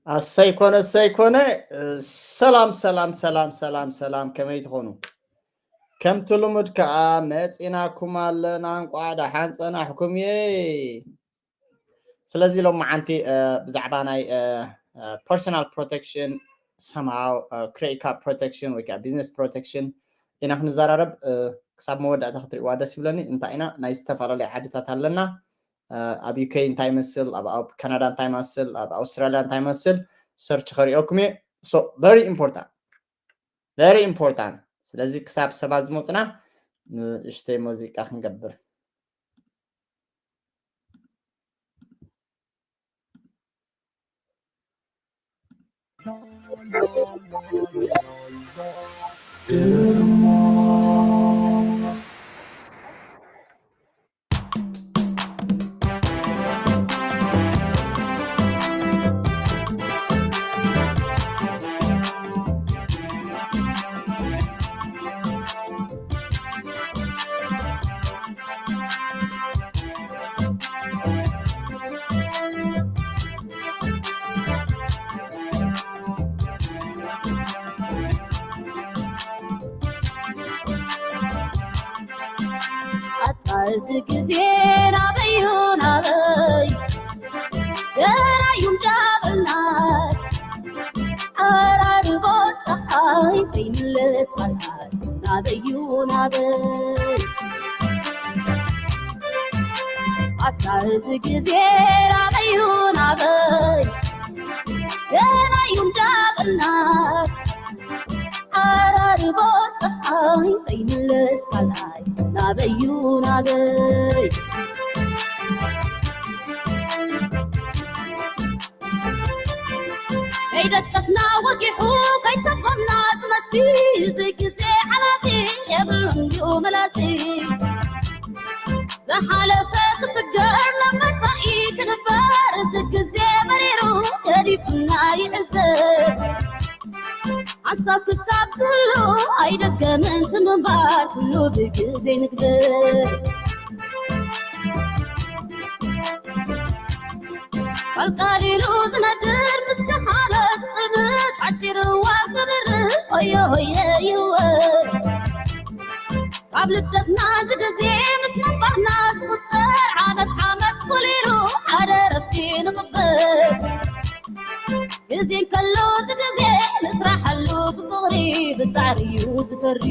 ኣሰይ ኮነ፣ ኣሰይ ኮነ። ሰላም፣ ሰላም፣ ሰላም፣ ሰላም፣ ሰላም፣ ከመይ ትኾኑ? ከምቲ ልሙድ ከኣ መጺናኩም ኣለና። እንቋዕ ደሓን ጸናሕኩም። የይ። ስለዚ ሎማዓንቲ፣ እ፣ ብዛዕባ ናይ፣ እ፣ እ፣ personal protection፣ somehow፣ እ፣ credit card protection ወይ ከኣ business protection ኢና ክንዘራረብ። እ፣ ክሳብ መወዳእታ ክትሪእዋ ደስ ይብለኒ። እንታይ ኢና፣ ናይ ዝተፈላለያ ዓድታት ኣለና። እ፣ ኣብ ዩ ኬ እንታይ ይመስል፣ ኣብ፣ ኣብ ካናዳ እንታይ ይመስል፣ ኣብ ኣውስትራልያ እንታይ ይመስል፣ ሰርች ከሪኦኩም እየ። So, very important። Very important። ስለዚ ክሳብ ሰባት ዝመጹና ንእሽተይ ሙዚቃ ክንገብር። ኣታ እዚ ግዜ ናበዩ ናበይ፣ ገና እዩ እንዳበልናስ፣ ዓራርቦ ፀሓይ ዘይምለስ ካልኣይ፣ ናበዩ ናበይ። ኣታ እዚ ግዜ ናበዩ ናበይ፣ ገና እዩ እንዳበልናስ፣ ዓራርቦ ፀሓይ ዘይምለስ ካልኣይ፣ ናበዩ ናበይ። ከይደቀስና ወጊሑ ከይሰጎምና ዝመሲ፣ እዚ ግዜ ሓላፊ የብሉን እዩ መላሲ። ዝሓለፈ ክስገር ናብ መጻኢ ክንበር፣ እዚ ግዜ መሪሩ ገዲፉና ይዕዘብ። ሓንሳብ ክሳብ ትህሉ ኣይደገምን እቲ ምንባር፣ ኩሉ ብግዜ ንግበር። ቀልቀሊሉ ዝነድር ምስ ደሓነ ዝጽንት፣ ሓጺር እዋን ክብርህ ሆየ ሆየ ይህወት። ካብ ልደትና ዝግዜ ምስ ምንባርና ዝቑጸር፣ ዓመት ዓመት ኮሊሉ ሓደ ረፍቲ ንቕበል። ግዜ እንከሎ ዝግዜ ንስራሓሉ ብፍቕሪ ብጻዕሪ እዩ ዝፈሪ።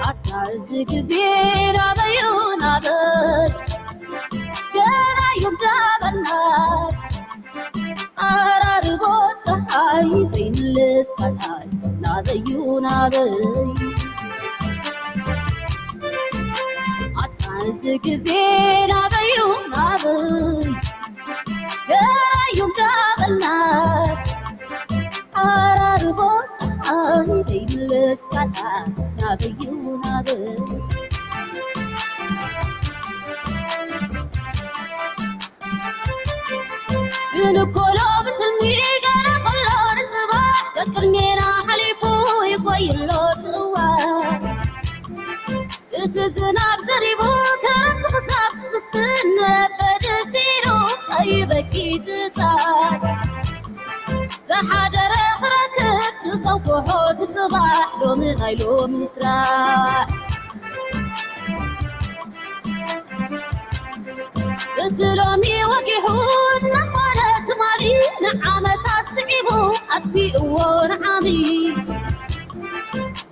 ኣታ እዚ ግዜ ናበዩ ናበይ፣ ገና እዩ እንዳበልናስ፣ ዓራርቦ ፀሓይ ዘይምልስ ካልኣይ፣ ናበዩ ናበይ። ኣታ እዚ ግዜ ናበዩ ናበይ፣ ገና እዩ እንዳበልናስ፣ ዓራርቦ ፀሓይ ዘይምልስ ካልኣይ፣ ናበዩ ናበይ። ግን እኮ ሎሚ ትልሚ ገና ከሎ ንፅባሕ፣ ቀቅድሜና ሓሊፉ ይጎይሎ እቲ እዋን። እቲ ዝናብ ዘሪቡ ክረምቲ ክሳብ ዝስስን፣ መበድስ ኢሉ ኣይበኪ ትፃ። ዝሓደረ ክረክብ ንፀውዖ እቲ ፅባሕ፣ ሎሚ ናይ ሎሚ ንስራሕ። እቲ ሎሚ ወጊሑ እናኾነ ትማሊ፣ ንዓመታት ስዒቡ ኣጥፊእዎ ንዓሚ።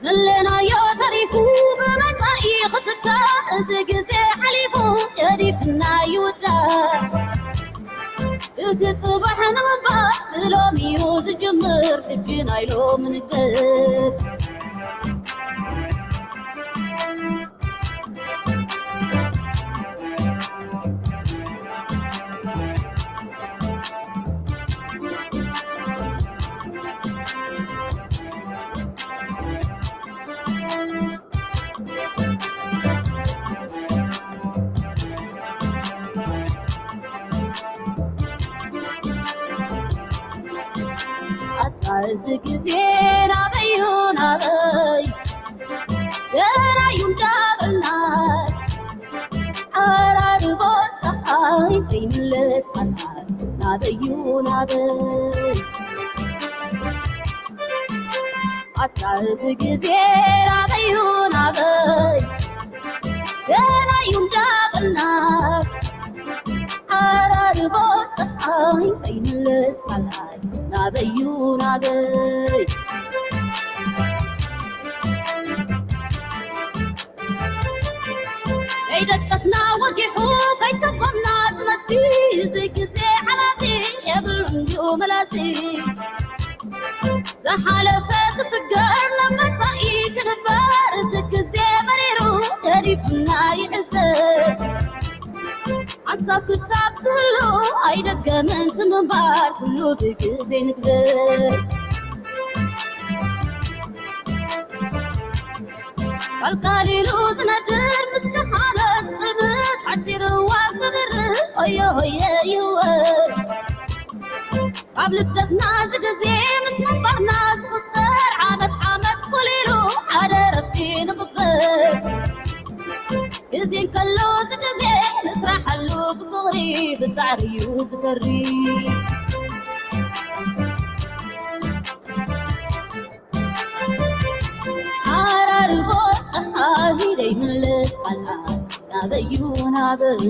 ዘለናዮ ተሪፉ ብመጻኢ ክትካእ፣ እዚ ግዜ ሓሊፉ ገዲፍና ይውዳእ። እቲ ጽባሕ ንምንባር ብሎሚ እዩ ዝጅምር፣ ሕጂ ናይ ሎሚ ንግበር። እዚ ግዜ ናበዩ ናበይ ገና እዩ እንዳበልናስ ዓራርቦ ፀሓይ ዘይምለስ ቃልዓል ናበዩ ናበይ ኣታ እዚ ግዜ ናበዩ ናበይ ገና እዩ እንዳበልናስ ዓራርቦ ፀሓይ ዘይምለስ ቃልዓል ናበዩ ናበይ ከይደቀስና ወጊሑ ከይሰጎምና ዝመሲ እዚ ግዜ ሓላፊ የብሉን እዩ መላሲ ዝሓለፈ ክስገር ንመጻኢ ክንበር እዚ ግዜ መሪሩ ገዲፉና ይሕዘን ሓሳብ ክሳብ ትህሉ ኣይደገምን ትምንባር ኩሉ ብግዜ ንግበር ቃልቃሊሉ ዝነድር ምስ ተኻለ ዝጥምት ሓፂር እዋን ክብርህ ሆየ ሆየ ይህወት ካብ ልደትና ዝግዜ ምስ ምንባርና ዝቁፀር ዓመት ዓመት ኮሊሉ ሓደ ረፍቲ ንቕበል ግዜ እንከሎ ዝግዜ ንስራሓሉ ብፍቕሪ ብፃዕሪ እዩ ዝፈሪ ዓራርቦ ፀሓይ ደይምልስ ቃልዓ ናበዩ ናበይ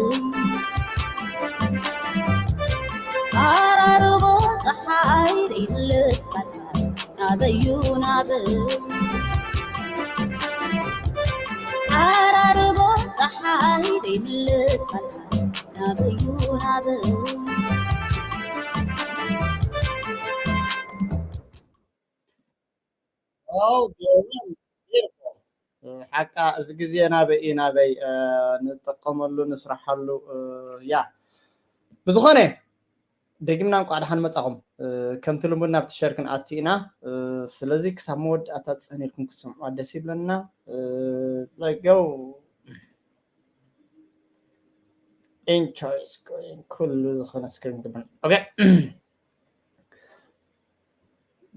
ዓራርቦ ፀሓይ ደይምልስ ቃልዓ ናበዩ ናበይ ዓራርቦ ፀሓይ ደይምልስ ቃልዓ ናበዩ ናበይ Oh, beautiful. ሓቃ እዚ ግዜ ናበይ ናበይ ንጥቀመሉ ንስራሓሉ ያ ብዝኾነ ደግምና እንቋዕ ደሓን መጻኹም ከምቲ ልሙድ ናብቲ ሸር ክንኣቱ ኢና ስለዚ ክሳብ መወዳእታ ጸኒልኩም ክሰምዑ ደስ ይብለና ለገው ኢንጆይ ስክሪን ኩሉ ዝኾነ ስክሪን ግብን ኦኬ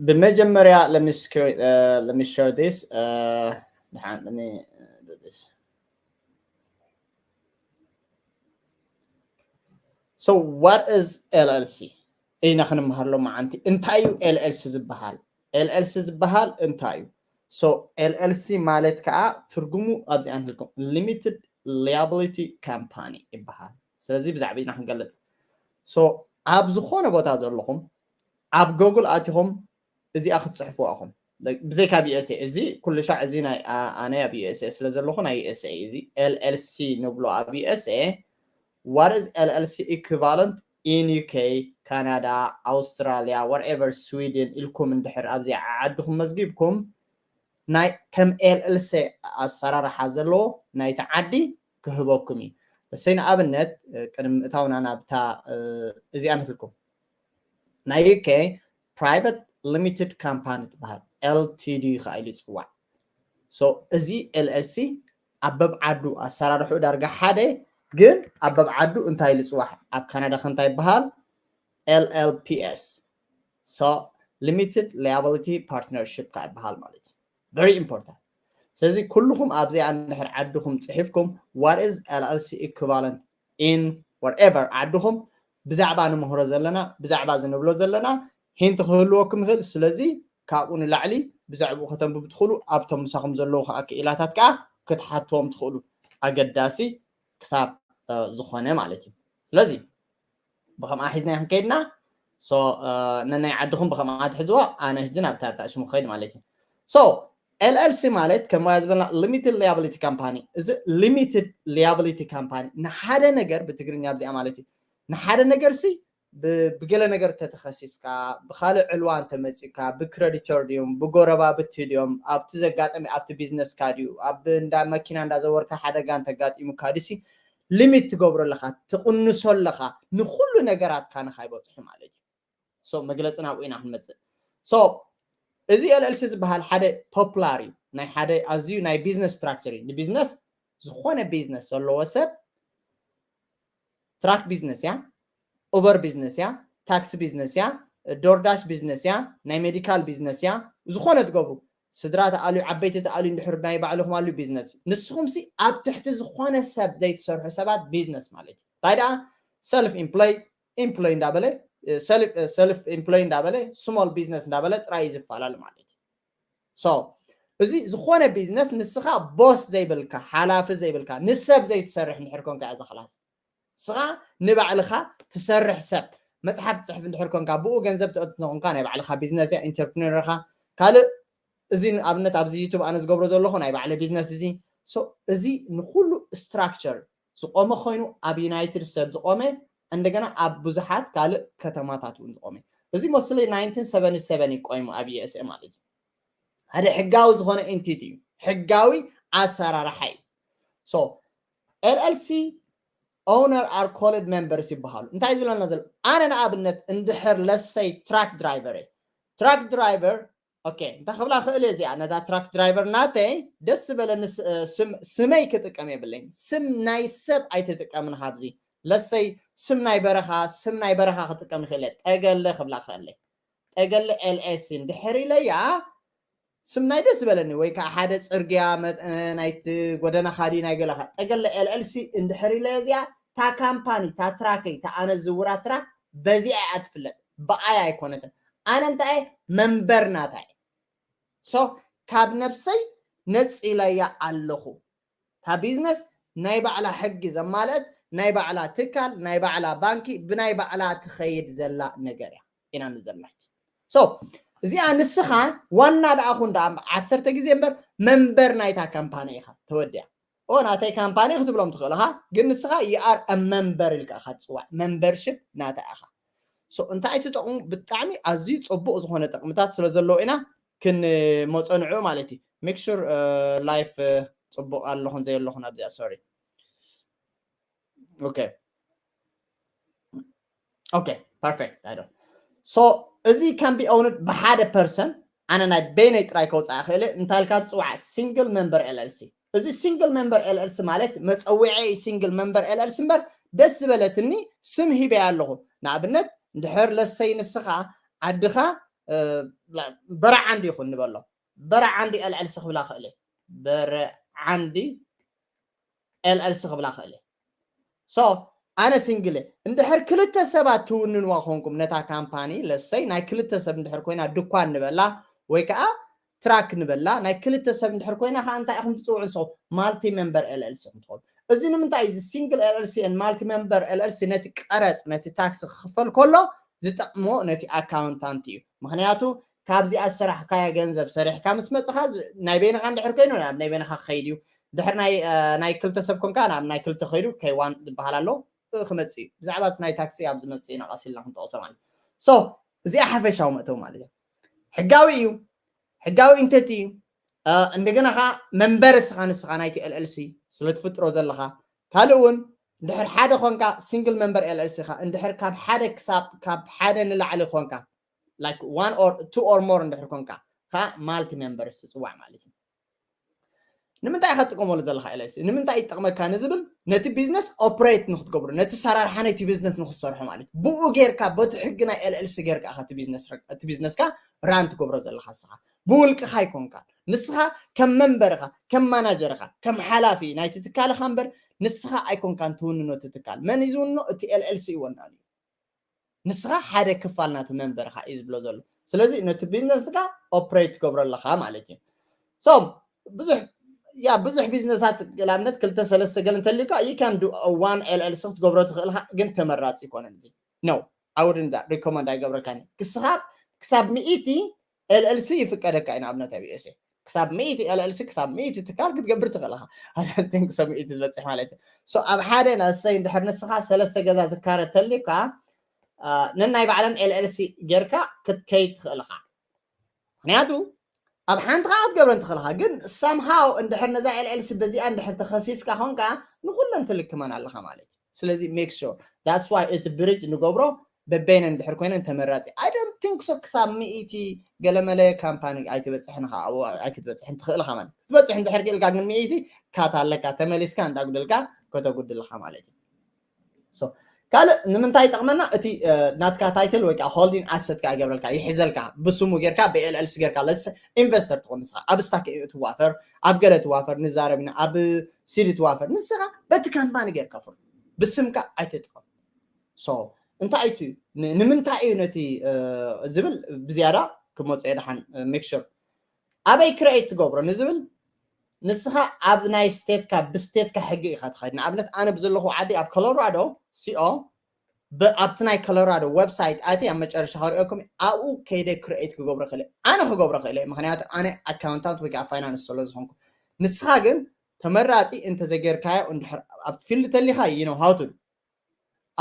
ብመጀመርያ let me screen uh, let me share this uh, let me do this so what is L L C ኢና ክንመሃር ሎማዓንቲ እንታይ እዩ L L C ዝበሃል L L C ዝበሃል እንታይ እዩ so L L C ማለት ከዓ ትርጉሙ ኣብዚኣ ንህልኩም limited liability company ይበሃል ስለዚ ብዛዕባ ኢና ክንገልፅ so ኣብ ዝኾነ ቦታ ዘለኹም ኣብ ጎግል ኣቲኹም እዚኣ ክትፅሕፍዋ ኢኹም ብዘይካ ኣብ USA እዚ ኩሉ ሻዕ እዚ ናይ ኣነ ኣብ USA ስለ ዘለኹ ናይ USA እዚ LLC ንብሎ ኣብ USA what is LLC equivalent in UK Canada Australia whatever Sweden ኢልኩም እንድሕር ኣብዚ ዓድኹም መዝጊብኩም ናይ ከም LLC ኣሰራርሓ ዘለዎ ናይቲ ዓዲ ክህበኩም እዩ እሰይ ንኣብነት ቅድሚ ምእታውና ናብታ እዚኣ ንትልኩም ናይ UK private limited company ትበሃል LTD ከዓ ኢሉ ይፅዋዕ so እዚ LLC ኣብ በብዓዱ ኣሰራርሑ ዳርጋ ሓደ ግን ኣብ በብዓዱ እንታይ ኢሉ ይፅዋዕ ኣብ ካናዳ ከ እንታይ ይበሃል LLPS so limited liability partnership ከዓ ይበሃል ማለት እዩ very important ስለዚ ኩልኹም ኣብዚኣ እንድሕር ዓድኹም ፅሒፍኩም what is LLC equivalent in whatever ዓድኹም ብዛዕባ ንምህሮ ዘለና ብዛዕባ ዝንብሎ ዘለና ሂንት ክህልወኩም ይኽእል ስለዚ ካብኡ ንላዕሊ ብዛዕባኡ ከተንብቡ ትኽእሉ ኣብቶም ምሳኹም ዘለዉ ከዓ ክኢላታት ከዓ ክትሓትዎም ትኽእሉ ኣገዳሲ ክሳብ ዝኾነ ማለት እዩ ስለዚ ብኸምኣ ሒዝና ክንከይድና ነናይ ዓድኹም ብኸምኣ ትሕዝዋ ኣነ ሕጂ ናብ ታታ ሽሙ ክኸይድ ማለት እዩ so LLC ማለት ከም ዝበልና limited liability company እዚ limited liability company ንሓደ ነገር ብትግርኛ ኣብዚኣ ማለት እዩ ንሓደ ነገር ሲ ብገለ ነገር ተተኸሲስካ ብካልእ ዕልዋ እንተመፂኡካ ብክረዲተር ድዮም ብጎረባብቲ ድዮም ኣብቲ ዘጋጠመ ኣብቲ ቢዝነስካ ድዩ ኣብ እንዳ መኪና እንዳዘወርካ ሓደጋ እንተጋጢሙካ ድሲ ሊሚት ትገብሮ ኣለካ ትቕንሶ ኣለካ ንኩሉ ነገራትካ ንካይበፅሑ ማለት እዩ so መግለፂ ናብኡ ኢና ክንመፅእ so እዚ LLC ዝበሃል ሓደ ፖፕላር እዩ ናይ ሓደ ኣዝዩ ናይ ቢዝነስ ስትራክቸር እዩ ንቢዝነስ ዝኾነ ቢዝነስ ዘለዎ ሰብ ትራክ ቢዝነስ እያ ኡበር ቢዝነስ እያ ታክሲ ቢዝነስ እያ ዶርዳሽ ቢዝነስ እያ፣ ናይ ሜዲካል ቢዝነስ እያ። ዝኾነ ትገብሩ፣ ስድራ ተኣልዩ፣ ዓበይቲ ተኣልዩ፣ እንድሕር ናይ ባዕልኹም ኣልዩ ቢዝነስ እዩ። ንስኹም ሲ ኣብ ትሕቲ ዝኾነ ሰብ ዘይትሰርሑ ሰባት ቢዝነስ ማለት እዩ። እንታይ ደኣ ሰልፍ ኢምፕሎይ ኢምፕሎይ እንዳበለ ሰልፍ ኢምፕሎይ እንዳበለ ስሞል ቢዝነስ እንዳበለ ጥራይ እዩ ዝፈላለ ማለት እዩ። So እዚ ዝኾነ ቢዝነስ ንስኻ ቦስ ዘይብልካ፣ ሓላፊ ዘይብልካ፣ ንሰብ ዘይትሰርሕ እንድሕር ኮንካ እያ እዛ ክላስ። ንስኻ ንባዕልኻ ትሰርሕ ሰብ፣ መፅሓፍ ትፅሕፍ እንድሕር ኮንካ፣ ብኡ ገንዘብ ተእቱ ኮንካ፣ ናይ ባዕልኻ ቢዝነስ እያ፣ ኢንተርፕሪነር ኢኻ። ካልእ እዚ ንኣብነት ኣብዚ ዩቱብ ኣነ ዝገብሮ ዘለኹ ናይ ባዕለ ቢዝነስ እዚ። So እዚ ንኩሉ ስትራክቸር ዝቆመ ኮይኑ ኣብ ዩናይትድ ስቴትስ ዝቆመ፣ እንደገና ኣብ ብዙሓት ካልእ ከተማታት እውን ዝቆመ። እዚ መስለይ ናይንቲን ሰቨንቲ ሰቨን እዩ ቆይሙ ኣብ ዩ ኤስ ኤ ማለት እዩ። ሓደ ሕጋዊ ዝኾነ ኤንቲቲ እዩ፣ ሕጋዊ ኣሰራርሓ እዩ። So ኤል ኤል ሲ ኦውነር ኣር ኮልድ ሜምበርስ ይበሃሉ። እንታይ ዝብለና ዘሎ? ኣነ ንኣብነት እንድሕር ለሰይ ትራክ ድራይቨር እየ። ትራክ ድራይቨር ኦኬ፣ እንታይ ክብላ ክእል እየ እዚኣ፣ ነዛ ትራክ ድራይቨር ናተይ ደስ ዝበለኒ ስ- ስም ስመይ ክጥቀም የብለይን። ስም ናይ ሰብ ኣይትጥቀምን። ካብዚ ለሰይ ስም ናይ በረኻ፣ ስም ናይ በረኻ ክጥቀም ይኽእል እየ። ጠገለ ክብላ ክእል እየ። ጠገለ ኤል ኤስ ሲ እንድሕር ኢለያ ስም ናይ ደስ ዝበለኒ ወይ ከዓ ሓደ ፅርግያ መ- ናይቲ ጎደና ካዲ ናይ ገለኻ ጠገለ ኤል ኤል ሲ እንድሕር ኢለያ እዚኣ እታ ካምፓኒ እታ ትራከይ እታ ኣነ ዝውራ ትራክ በዚኣ እያ ትፍለጥ፣ ብኣይ ኣይኮነትን። ኣነ እንታይ እየ መንበር ናታ እየ። So ካብ ነብሰይ ነፂለያ ኣለኹ። እታ ቢዝነስ ናይ ባዕላ ሕጊ ዘማለአት ናይ ባዕላ ትካል ናይ ባዕላ ባንኪ ብናይ ባዕላ ትኸይድ ዘላ ነገር እያ ኢና ንብል ዘለና ሕጂ። So እዚኣ ንስኻ ዋና ደኣ ኩን ደኣ ዓሰርተ ግዜ እምበር መንበር ናይታ ካምፓኒ ኢኻ። ተወዲኣ። ኦ ናተይ ካምፓኒ ክትብሎም ትኽእል ኢኻ፣ ግን ንስኻ you are a member ኢልካ ኢኻ ትፅዋዕ። መንበርሽፕ ናታ ኢኻ። So እንታይ ትጠቕሙ? ብጣዕሚ ኣዝዩ ፅቡቕ ዝኾነ ጥቕምታት ስለ ዘለዎ ኢና ክንመፆ ንዕኡ ማለት እዩ። Make sure live ፅቡቕ ኣለኹን ዘየለኹን ኣብዚኣ። Sorry። Okay. Okay, perfect. I don't. So እዚ can be owned ብሓደ ፐርሰን። ኣነ ናይ በይነይ ጥራይ ከውፅኣ ክእል እየ። እንታይ ኢልካ ትፅዋዕ? ሲንግል ሜምበር ኤል ኤል ሲ። እዚ ሲንግል ሜምበር ኤል ኤል ሲ ማለት መፀውዒ ሲንግል ሜምበር ኤል ኤል ሲ እምበር ደስ ዝበለትኒ ስም ሂበያ ኣለኹ። ንኣብነት እንድሕር ለሰይ ንስኻ ዓድኻ እ፣ ላ- በረዓንዲ ይኹን ንበሎ፣ በረዓንዲ ኤል ኤል ሲ ክብላ ክእል እየ። በረዓንዲ ኤል ኤል ሲ ክብላ ክእል እየ። So ኣነ ሲንግል እየ። እንድሕር ክልተ ሰባት ትውንንዋ ኮንኩም ነታ ካምፓኒ ለሰይ ናይ ክልተ ሰብ እንድሕር ኮይና ድኳን ንበላ ወይ ከዓ ትራክ ንበላ ናይ ክልተ ሰብ እንድሕር ኮይና ከዓ እንታይ ኢኹም ትፅውዑ ንስኹም? ማልቲ ሜምበር ኤል ኤል ሲ ኢኹም ትኾኑ። እዚ ንምንታይ እዩ? እዚ ሲንግል ኤል ኤል ሲ ማልቲ ሜምበር ኤል ኤል ሲ ነቲ ቀረፅ ነቲ ታክስ ክኽፈል ከሎ ዝጠቕሞ ነቲ ኣካውንታንት እዩ። ምክንያቱ ካብዚኣ ዝሰራሕካዮ ገንዘብ ሰሪሕካ ምስ መፅኻ ዝ- ናይ በይንኻ እንድሕር ኮይኑ ናብ ናይ በይንኻ ክኸይድ እዩ። ድሕር ናይ እ፣ ናይ ክልተ ሰብ ኮንካ ናብ ናይ ክልተ ከይዱ ከይዋን ዝበሃል ኣሎ እ፣ ክመፅእ እዩ። ብዛዕባ እቲ ናይ ታክሲ ኣብ ዝመፅእ ኢና ቀስ ኢልና ክንጠቕሶ ማለት። So እዚኣ ሓፈሻዊ መእተዊ ማለት እዩ። ሕጋዊ እዩ፣ ሕጋዊ ኢንተቲ እዩ። እ፣ እንደገና ከዓ መንበር እስኻ ንስኻ ናይቲ ኤል ኤል ሲ ስለ ትፍጥሮ ዘለኻ። ካልእ እውን እንድሕር ሓደ ኮንካ ሲንግል መንበር ኤል ኤል ሲ ኻ እንድሕር ካብ ሓደ ክሳብ ካብ ሓደ ንላዕሊ ኮንካ like one or two or more እንድሕር ኮንካ ከዓ ማልቲ መንበርስ ትፅዋዕ ማለት እዩ። ንምንታይ ኢኻ ትጥቀመሉ ዘለኻ ኤል ኤል ሲ? ንምንታይ ይጠቕመካ ንዝብል ነቲ ቢዝነስ ኦፕሬት ንክትገብሩ ነቲ ሰራርሓ ናይቲ ቢዝነስ ንክትሰርሑ ማለት እዩ። ብኡ ጌርካ በቲ ሕጊ ናይ ኤል ኤል ሲ ጌርካ ኢኻ እቲ ቢዝነስ ረ- እቲ ቢዝነስካ ራን ትገብሮ ዘለኻ ንስኻ ብውልቅኻ ኣይኮንካ። ንስኻ ከም መንበርኻ ከም ማናጀርኻ ከም ሓላፊ ናይቲ ትካልኻ እምበር ንስኻ ኣይኮንካን ትውንኖ እቲ ትካል። መን እዩ ዝውንኖ? እቲ ኤል ኤል ሲ ይወናሉ። ንስኻ ሓደ ክፋል ናቱ መንበርኻ እዩ ዝብሎ ዘሎ። ስለዚ ነቲ ቢዝነስካ ኦፕሬት ትገብሮ ኣለኻ ማለት እዩ። So ብዙሕ ያ ብዙሕ ቢዝነሳት ንኣብነት ክልተ ሰለስተ ገለ እንተልዩካ you can do one ኤል ኤል ሲ ክትገብሮ ትኽእል ኢኻ፣ ግን ተመራፂ ይኮነን እዚ። No, I wouldn't recommend ኣይገብረካን። ክስኻ ክሳብ ሚእቲ ኤል ኤል ሲ ይፍቀደካ እዩ ንኣብነት ኣብ ዩ ኤስ ኤ ክሳብ ሚእቲ ኤል ኤል ሲ ክሳብ ሚእቲ ትካል ክትገብር ትኽእል ኢኻ። I don't think ክሳብ ሚእቲ ዝበፅሕ ማለት እዩ። So ኣብ ሓደ ናሰይ እንድሕር ንስኻ ሰለስተ ገዛ ዝካረ ተልዩካ ነናይ ባዕለን ኤል ኤል ሲ ጌርካ ክትከይድ ትኽእል ኢኻ። ምክንያቱ ኣብ ሓንቲ ከዓ ክትገብረን ትኽእል ኢኻ፣ ግን ሳምሃው እንድሕር ነዛ ኤል ኤል ሲ በዚኣ እንድሕር ተኸሲስካ ኾንካ ንኩለን ትልክመን ኣለኻ ማለት እዩ። ስለዚ make sure that's why እቲ ብሪጅ ንገብሮ በበይነን እንድሕር ኮይነን ተመራፂ። I don't think so ክሳብ ሚእቲ ገለመለ ካምፓኒ ኣይትበፅሕን ኢኻ፣ ኣብኡ ኣይክትበፅሕን ትኽእል ኢኻ ማለት እዩ። ክትበፅሕ እንድሕር ክኢልካ ግን ሚእቲ ካት ኣለካ፣ ተመሊስካ እንዳጉደልካ ከተጉድል ኢኻ ማለት እዩ። So ካልእ ንምንታይ ይጠቕመና? እቲ ናትካ ታይትል ወይ ከዓ ሆልዲን ኣሰት ከዓ ይገብረልካ፣ ይሕዘልካ፣ ብስሙ ጌርካ ብኤልኤልሲ ጌርካ ለስ ኢንቨስተር ትኾን ንስኻ። ኣብ ስታክ ትዋፈር፣ ኣብ ገለ ትዋፈር፣ ንዛረብ ኢና፣ ኣብ ሲዲ ትዋፈር። ንስኻ በቲ ካምፓኒ ጌርካ ፍር ብስምካ ኣይትጥቀም። ሶ እንታይ እዩ? ንምንታይ እዩ ነቲ ዝብል ብዝያዳ ክመፅኦ ደሓን ሜክሹር ኣበይ ክረኤት ትገብሮ ንዝብል ንስኻ ኣብ ናይ ስቴትካ ብስቴትካ ሕጊ ኢኻ ትኸድ። ንኣብነት ኣነ ብዘለኹ ዓዲ ኣብ ኮሎራዶ ሲኦ ኣብቲ ናይ ኮሎራዶ ዌብሳይት ኣቲ ኣብ መጨረሻ ከሪኦኩም ኣብኡ ከይደ ክረኤት ክገብሮ ክእል ኣነ ክገብሮ ክእል ምክንያቱ ኣነ ኣካውንታንት ወይ ከዓ ፋይናንስ ስለ ዝኾንኩ ንስኻ ግን ተመራፂ እንተዘገርካዮ እንድሕር ኣብ ፊልድ ተሊኻ you know how to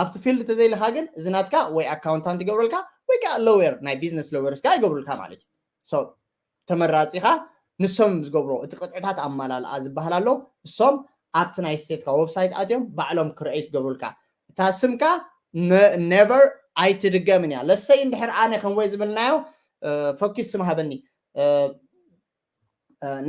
ኣብቲ ፊልድ ተዘይልካ ግን እዚ ናትካ ወይ ኣካውንታንት ይገብረልካ ወይ ከዓ ሎየር ናይ ቢዝነስ ሎየርስ ከዓ ይገብሩልካ ማለት እዩ። ተመራፂኻ ንሶም ዝገብሮ እቲ ቅጥዕታት ኣመላልኣ ዝበሃል ኣሎ። እሶም ኣብቲ ናይ ስቴትካ ዌብሳይት ኣትዮም ባዕሎም ክረኤት ይገብሩልካ። እታ ስምካ ነቨር ኣይትድገምን እያ። ለሰይ እንድሕር ኣነ ከምወይ ዝብልናዮ ፈኪስ ስም ሃበኒ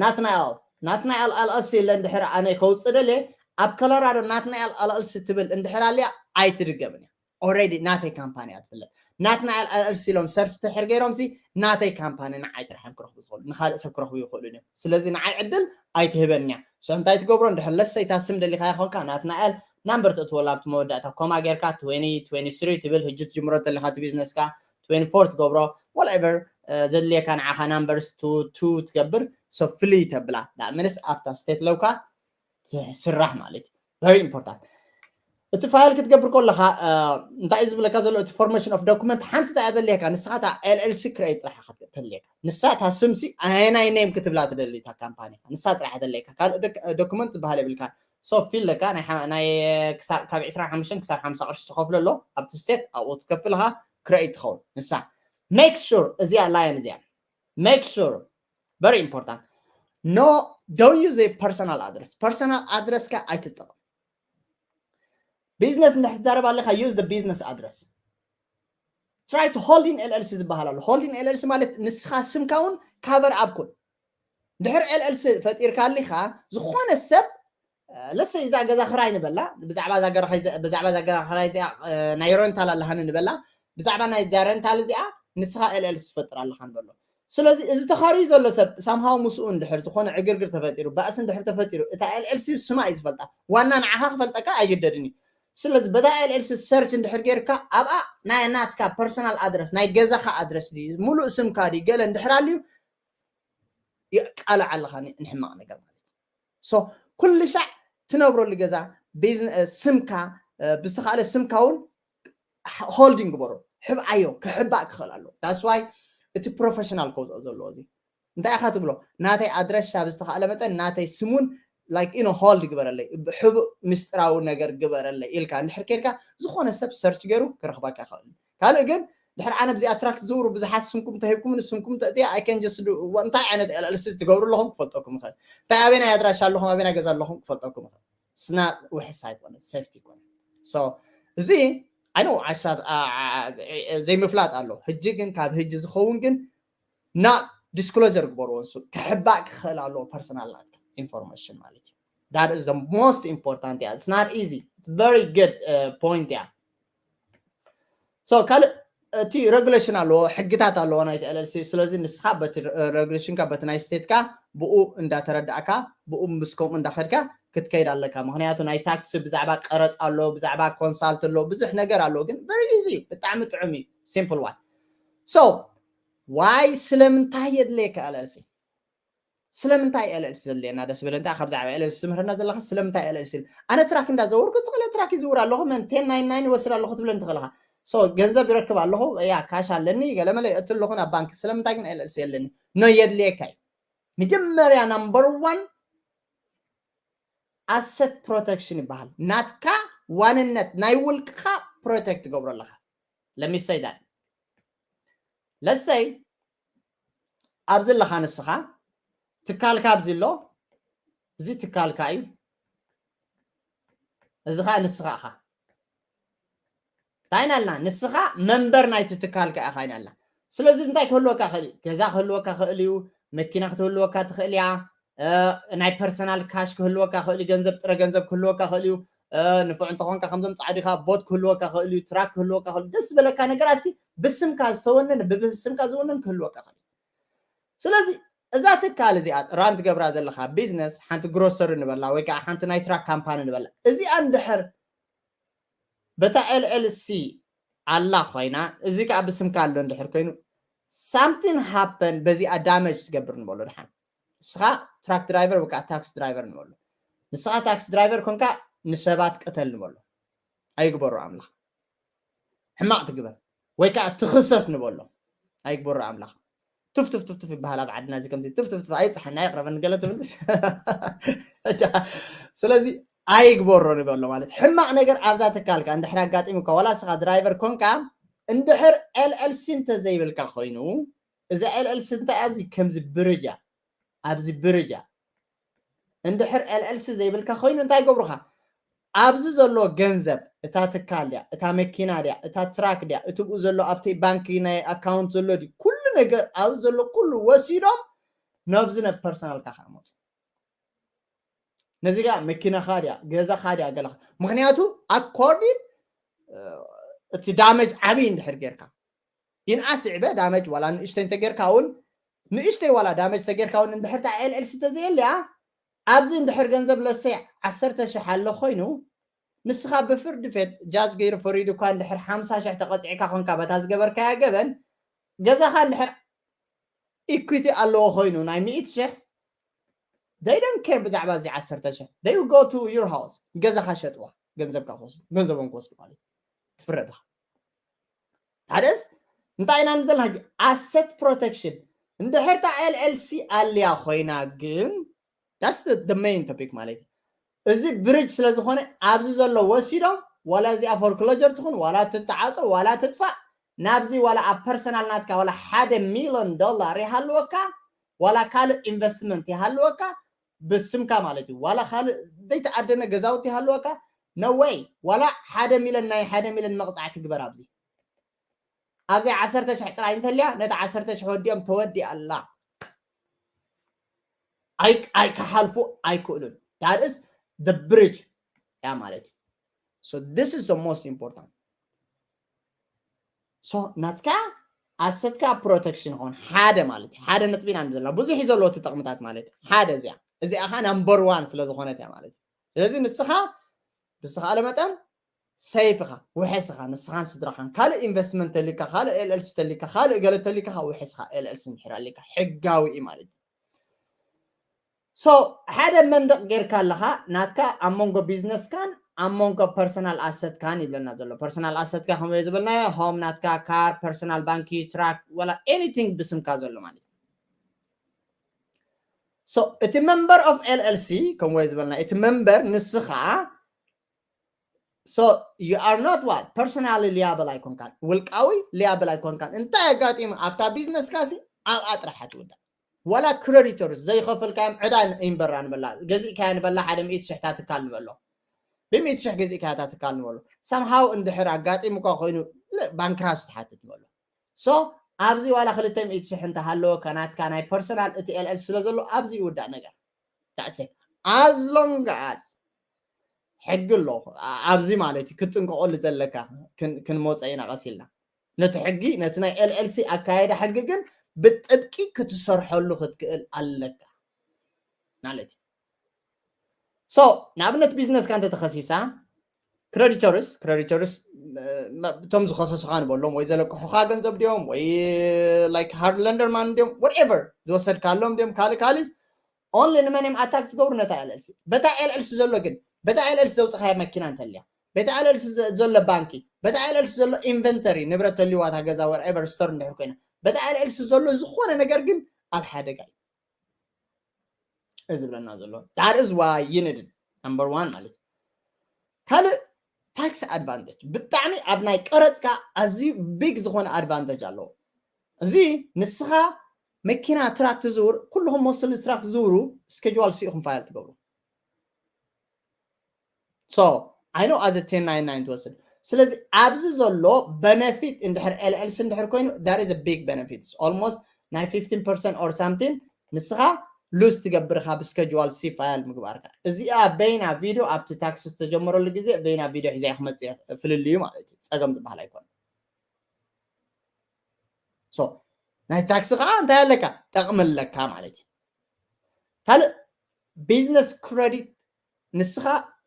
ናትናኤል ናትናኤል ኣልኣልሲ ኢለ እንድሕር ኣነ ከውፅእ ደልየ ኣብ ኮሎራዶ ናትናኤል ኣልኣልሲ ትብል እንድሕር ኣልያ ኣይትድገምን እያ። ኦረዲ ናተይ ካምፓኒ እያ ትፍለጥ። ናትናኤል ኣልኣልሲ ኢሎም ሰርች ተሕር ገይሮም ሲ ናተይ ካምፓኒ ንዓይ ጥራሕ እዮም ክረኽቡ ዝኽእሉ፣ ንካልእ ሰብ ክረኽቡ ይኽእሉ እዮም። ስለዚ ንዓይ ዕድል ኣይትህበን እያ። ሶ እንታይ ትገብሮ እንድሕር ለሰይታ ስም ደሊኻ ይኾንካ ናትናኤል ናምበር ትእትወላ ኣብቲ መወዳእታ ኮማ ጌርካ ትወኒ ትወኒ ስሪ ትብል ህጂ ትጅምሮ እንተለካ እቲ ቢዝነስካ ትወኒ ፎር ትገብሮ whatever ዘድልየካ ንዓኻ ናምበርስ ቱ ቱ ትገብር ሶ ፍልይ ተብላ ዳእምንስ ኣብታ ስቴት ለውካ ትስራሕ ማለት እዩ። Very important። እቲ ፋይል ክትገብር ከለካ እንታይ እዩ ዝብለካ ዘሎ እቲ ፎርሜሽን ኦፍ ዶኩመንት ሓንቲ ታ ዘድልየካ ንስኻ ታ ኤልኤልሲ ክረኤት ጥራሕ ተድልየካ ንሳ እታ ስምሲ ኣየናይ ኔም ክትብላ ትደሊ እታ ካምፓኒ ንሳ ጥራሕ ተድልየካ ካልእ ዶኩመንት ዝበሃል የብልካ ሶ ፊል ለካ ናይ ካብ ዕስራን ሓሙሽተን ክሳብ ሓምሳ ቅርሺ ትኸፍሎ ኣሎ ኣብቲ ስቴት ኣብኡ ትከፍልካ ክረኤት ትኸውን ንሳ make sure እዚኣ ላየን እዚኣ make sure very important no don't use personal address personal address ካ ኣይትጠቐም ቢዝነስ እንድሕር ትዛረብ ኣለካ use business address try to holding LLC ዝበሃል ኣሎ holding LLC ማለት ንስኻ ስምካ እውን ካቨር ኣፕ ኩን ድሕር LLC ፈጢርካ ኣሊካ ዝኾነ ሰብ ለሰ እዛ ገዛ ክራይ ንበላ ብዛዕባ እዛ ገዛ ክራይ እዚኣ ናይ ረንታል ኣለሃኒ ንበላ ብዛዕባ ናይ ዳረንታል እዚኣ ንስኻ LLC ትፈጥር ኣለኻ ንበሎ ስለዚ እዚ ተኻርዩ ዘሎ ሰብ ሳምሃው ምስኡ እንድሕር ዝኾነ ዕግርግር ተፈጢሩ ባእሲ እንድሕር ተፈጢሩ እታ LLC ስማ እዩ ዝፈልጣ ዋና ንዓኻ ክፈልጠካ ኣይግደድን እዩ ስለዚ በታ LLC ሰርች እንድሕር ጌርካ ኣብኣ ናይ ናትካ ፐርሰናል ኣድረስ ናይ ገዛኻ ኣድረስ ድዩ ሙሉእ ስምካ ድዩ ገለ እንድሕር ኣልዩ ይቃልዕ ኣለኻ ንሕማቕ ነገር ማለት ሶ ኩሉ ሻዕ ትነብረሉ ገዛ ስምካ ብዝተኻእለ ስምካ እውን ሆልዲንግ ግበሮ ሕብኣዮ ክሕባእ ክኽእል ኣለዎ that's why እቲ ፕሮፌሽናል ከውፅኦ ዘለዎ እዚ እንታይ ኢኻ ትብሎ ናተይ ኣድረሻ ብዝተኻእለ መጠን ናተይ ስሙን like you know hold ግበረለይ ሕቡእ ምስጢራዊ ነገር ግበረለይ ኢልካ እንድሕር ኬድካ ዝኾነ ሰብ ሰርች ገይሩ ክረኽበካ ይኽእል ካልእ ግን ድሕር ኣነ ብዚኣ ትራክ ዝውሩ ብዙሓት ስምኩም ተሂብኩም ንስምኩም ተእትያ ኣይከን ጀስዱ እንታይ ዓይነት ኤልኤልሲ ትገብሩ ኣለኹም ክፈልጠኩም ይኽእል እንታይ ኣበይ ናይ ኣድራሻ ኣለኹም ኣበይ ናይ ገዛ ኣለኹም ክፈልጠኩም ይኽእል ስና ውሕስ ኣይኮነ ሴፍቲ ይኮነ እዚ ኣይነ ዓሻ ዘይምፍላጥ ኣሎ ህጂ ግን ካብ ህጂ ዝኸውን ግን ና ዲስክሎጀር ግበርዎ ንሱ ክሕባእ ክኽእል ኣለዎ ፐርሰናል ናትካ ኢንፎርሜሽን ማለት እዩ that is the most important yeah it's not easy very good point yeah so ካልእ እቲ ሬጉሌሽን ኣለዎ ሕግታት ኣለዎ ናይቲ LLC ስለዚ ንስኻ በቲ ሬጉሌሽንካ በቲ ናይ ስቴትካ ብኡ እንዳተረዳእካ ብኡ ምስ ከምኡ እንዳኸድካ ክትከይድ ኣለካ ምክንያቱ ናይ ታክሲ ብዛዕባ ቀረፅ ኣሎ ብዛዕባ ኮንሳልት ኣሎ ብዙሕ ነገር ኣለዎ ግን very easy ብጣዕሚ ጥዑም እዩ simple one so why ስለምንታይ የድለየካ LLC ስለምንታይ LLC ዘድልየና ደስ በለ እንታይ ካብ ዛዕባ LLC ትምህርና ዘለካ ስለምንታይ LLC ኣነ ትራክ እንዳዘወርኩ ዝኽእለ ትራክ ይዝውር ኣለኹ መን ቴን ናይን ናይን ይወስድ ኣለኹ ትብለ እንትኽእልካ so ገንዘብ ይረክብ ኣለኹ ያ ካሽ ኣለኒ ገለመለ የእቱ ኣለኹ ናብ ባንክ ስለምንታይ ግን LLC የለኒ ኖ የድልየካ እዩ መጀመርያ number one asset protection ይበሃል ናትካ ዋንነት ናይ ውልቅኻ ፕሮቴክት ትገብሮ ኣለካ let me say that let's say ኣብዚ ኣለኻ ንስኻ ትካልካ ኣብዚ ኣሎ እዚ ትካልካ እዩ እዚ ከዓ ንስኻ ኢኻ እንታይ ኢና ኣልና ንስኻ መንበር ናይቲ ትካልካ ኢኻ ኢና ኣልና ስለዚ እንታይ ክህልወካ ክእል ገዛ ክህልወካ ክእል እዩ መኪና ክትህልወካ ትኽእል እያ ናይ ፐርሰናል ካሽ ክህልወካ ክእል ገንዘብ ጥረ ገንዘብ ክህልወካ ክእል እዩ ንፉዕ እንተኾንካ ከምዞም ፃዕዲኻ ቦት ክህልወካ ክእል እዩ፣ ትራክ ክህልወካ ክእል፣ ደስ ዝበለካ ነገር ኣሲ ብስምካ ዝተወነነ ብስምካ ዝወነን ክህልወካ ክእል። ስለዚ እዛ ትካል እዚኣ ራን ትገብራ ዘለካ ቢዝነስ ሓንቲ ግሮሰሪ ንበላ ወይ ከዓ ሓንቲ ናይ ትራክ ካምፓኒ ንበላ፣ እዚኣ እንድሕር በታ ኤልኤልሲ ኣላ ኮይና፣ እዚ ከዓ ብስምካ ኣሎ እንድሕር ኮይኑ፣ ሳምቲን ሃፐን በዚኣ ዳመጅ ትገብር ንበሎ። ድሓን ንስኻ ትራክ ድራይቨር ወይ ከዓ ታክስ ድራይቨር ንበሎ። ንስኻ ታክስ ድራይቨር ኮንካ ንሰባት ቅተል ንበሎ። ኣይግበሮ ኣምላኽ። ሕማቕ ትግበር ወይ ከዓ ትኽሰስ ንበሎ። ኣይግበሮ ኣምላኽ። ትፍ ትፍ ትፍ ትፍ ይበሃል ኣብ ዓድና። እዚ ከምዚ ትፍ ትፍ ትፍ ኣይብፅሓና፣ ኣይቕረበኒ ገለ ትብል። ስለዚ ኣይግበሮ ንበሎ። ማለት ሕማቕ ነገር ኣብዛ ትካልካ እንድሕር ኣጋጢሙካ፣ ዋላ ስኻ ድራይቨር ኮንካ፣ እንድሕር ኤልኤልሲ እንተዘይብልካ ኮይኑ፣ እዛ ኤልኤልሲ እንታይ ኣብዚ ከምዚ ብርጃ፣ ኣብዚ ብርጃ እንድሕር ኤልኤልሲ ዘይብልካ ኮይኑ እንታይ ይገብሩኻ? ኣብዚ ዘሎ ገንዘብ፣ እታ ትካል ድያ፣ እታ መኪና ድያ፣ እታ ትራክ ድያ፣ እቲ ብኡ ዘሎ ኣብቲ ባንኪ ናይ ኣካውንት ዘሎ ድዩ፣ ኩሉ ነገር ኣብዚ ዘሎ ኩሉ ወሲዶም ነብዚ ነብ ፐርሰናልካ ከዓ መፁ። ነዚ ጋ መኪናኻ ድያ፣ ገዛኻ ድያ፣ ገለኻ። ምክንያቱ ኣኮርዲን እቲ ዳመጅ ዓብዪ እንድሕር ጌርካ፣ ይንኣስ ይዕበ ዳመጅ ዋላ ንእሽተይ እንተጌርካ እውን፣ ንእሽተይ ዋላ ዳመጅ ተጌርካ እውን፣ እንድሕር እታ ኤልኤልሲ ተዘየልያ፣ ኣብዚ እንድሕር ገንዘብ ለሰይ ዓሰርተ ሽሕ ኣሎ ኮይኑ፣ ንስኻ ብፍርዲ ፌት ጃጅ ገይሩ ፈሪዱ እኳ እንድሕር ሓምሳ ሽሕ ተቐፂዕካ ኮንካ በታ ዝገበርካያ ገበን፣ ገዛኻ እንድሕር ኢኩዊቲ ኣለዎ ኮይኑ ናይ ሚእቲ ሽሕ፣ they don't care ብዛዕባ እዚ ዓሰርተ ሽሕ። They will go to your house፣ ገዛኻ ሸጥዋ፣ ገንዘብካ ክወስዱ፣ ገንዘቦም ክወስዱ ማለት እዩ። ትፍረድ ኢኻ። ታደስ እንታይ ኢና ንብል ዘለና ሕጂ? ኣሰት ፕሮቴክሽን። እንድሕር እታ ኤልኤልሲ ኣልያ ኮይና ግን፣ that's the, the main topic ማለት እዩ። እዚ ብሪጅ ስለ ዝኾነ ኣብዚ ዘሎ ወሲዶም፣ ዋላ እዚኣ ፎርክሎጀር ትኹን፣ ዋላ ትተዓጾ፣ ዋላ ትጥፋእ፣ ናብዚ ዋላ ኣብ ፐርሰናል ናትካ ዋላ ሓደ ሚሊዮን ዶላር ይሃልወካ፣ ዋላ ካልእ ኢንቨስትመንት ይሃልወካ፣ ብስምካ ማለት እዩ፣ ዋላ ካልእ ዘይተኣደነ ገዛውቲ ይሃልወካ፣ no way። ዋላ ሓደ ሚሊዮን፣ ናይ ሓደ ሚሊዮን መቕጻዕቲ ግበር ኣብዚ። ኣብዚ ዓሰርተ ሽሕ ጥራይ እንተልያ፣ ነቲ ዓሰርተ ሽሕ ወዲኦም ተወዲኣ ኣላ። ኣይ-፣ ኣይ-፣ ክሓልፉ ኣይክእሉን። That is the bridge እያ ማለት እዩ። So this is the most important። So ናትካ ኣሰትካ ፕሮቴክሽን ይኸውን ሓደ ማለት እዩ። ሓደ ነጥቢ ኢና ንብል ዘለና። ብዙሕ እዩ ዘለዎ እቲ ጥቕምታት ማለት እዩ። ሓደ እዚኣ፣ እዚኣ ኸዓ ናምበር ዋን ስለ ዝኾነት እያ ማለት እዩ። ስለዚ ንስኻ ብዝተኻእለ መጠን ሰይፍ ኢኻ፣ ውሕስ ኢኻ፣ ንስኻን ስድራኻን። ካልእ ኢንቨስትመንት ተልዩካ፣ ካልእ ኤልኤልሲ ተልዩካ፣ ካልእ ገለ ተልዩካ፣ ውሕስ ኢኻ። ኤልኤልሲ እንድሕር ኣልዩካ፣ ሕጋዊ እዩ ማለት እዩ። So ሓደ መንደቕ ጌርካ ኣለኻ፣ ናትካ ኣብ መንጎ ቢዝነስካን ኣብ መንጎ ፐርሰናል ኣሰትካን ይብለና ዘሎ። ፐርሰናል ኣሰትካ ከምኡ ዝበልናዮ፣ ሆም ናትካ፣ ካር፣ ፐርሰናል ባንኪ፣ ትራክ፣ ወላ ኤኒቲንግ ብስምካ ዘሎ ማለት እዩ። So እቲ መንበር ኦፍ ኤልኤልሲ ከምኡ ዝበልና፣ እቲ መንበር ንስኻ፣ so you are not what? ፐርሰናሊ ሊያብል ኣይኮንካን፣ ውልቃዊ ሊያብል ኣይኮንካን። እንታይ ኣጋጢሙ ኣብታ ቢዝነስካ ሲ ኣብኣ ጥራሕ ትውዳእ። ዋላ ክረዲተርስ ዘይኸፈልካዮም ዕዳ ይንበራ ንበላ፣ ገዚእካያ ንበላ ሓደ ሚእቲ ሽሕ እታ ትካል ንበሎ፣ ብሚእቲ ሽሕ ገዚእካያ እታ ትካል ንበሎ፣ ሳምሃው እንድሕር ኣጋጢሙካ ኮይኑ ባንክራፕሲ ትሓትት ንበሎ። So ኣብዚ ዋላ ክልተ ሚእቲ ሽሕ እንተሃለወካ ናትካ ናይ ፐርሰናል እቲ ኤልኤልሲ ስለ ዘሎ ኣብዚ ይውዳእ ነገር። That's it። As long as ሕጊ ኣሎ ኣብዚ ማለት እዩ፣ ክትጥንቀቐሉ ዘለካ። ክን-፣ ክንመፀ ኢና ቀስ ኢልና። ነቲ ሕጊ፣ ነቲ ናይ ኤልኤልሲ ኣካየዳ ሕጊ ግን ብጥብቂ ክትሰርሐሉ ክትክእል ኣለካ ማለት እዩ። So ንኣብነት ቢዝነስካ እንተተኸሲሳ፣ ክረዲተርስ፣ ክረዲተርስ እቶም ዝኸሰሱኻ ንበሎም፣ ወይ ዘለቅሑኻ ገንዘብ ድዮም፣ ወይ ላይክ ሃርድ ለንደርማን ድዮም፣ whatever ዝወሰድካሎም ድዮም፣ ካልእ ካልእ፣ ኦንሊ ንመን እዮም ኣታክ ዝገብሩ? ነታ ኤልኤልሲ። በታ ኤልኤልሲ ዘሎ ግን፣ በታ ኤልኤልሲ ዘውፅኻያ መኪና እንተልያ፣ በታ ኤልኤልሲ ዘ-፣ ዘሎ ባንኪ፣ በታ ኤልኤልሲ ዘሎ ኢንቨንተሪ፣ ንብረት ተልዩዋ እታ ገዛ፣ whatever ስቶር እንድሕር ኮይና፣ በታ ኤልኤልሲ ዘሎ ዝኾነ ነገር ግን ኣብ ሓደጋ እዩ። እዚ ዝብለና ዘሎ። That is why you need it። Number one ማለት እዩ። ካልእ ታክስ ኣድቫንቴጅ፣ ብጣዕሚ ኣብ ናይ ቀረፅካ ኣዝዩ ቢግ ዝኾነ ኣድቫንቴጅ ኣለዎ። እዚ ንስኻ መኪና ትራክ ትዝውር፣ ኩልኹም ሞስትሊ ትራክ ትዝውሩ፣ ስኬጁዋል ሲ ኢኹም ፋይል ትገብሩ። So I know as a ten ninety-nine ትወስድ። ስለዚ ኣብዚ ዘሎ በነፊት እንድሕር ኤልኤልሲ እንድሕር ኮይኑ፣ that is a big benefit። Almost ናይ fifteen percent or something ንስኻ lose ትገብር ኢኻ ብስኬጁዋል ሲ ፋይል ምግባርካ። እዚኣ በይና ቪድዮ ኣብቲ ታክስ ዝተጀመረሉ ግዜ በይና ቪድዮ ሒዘ ክመፅእ ፍልልዩ ማለት እዩ። ፀገም ዝበሃል ኣይኮነ። ናይ ታክስ ከዓ እንታይ ኣለካ? ጠቕሚ ኣለካ ማለት እዩ። ካልእ ቢዝነስ ክረዲት ንስኻ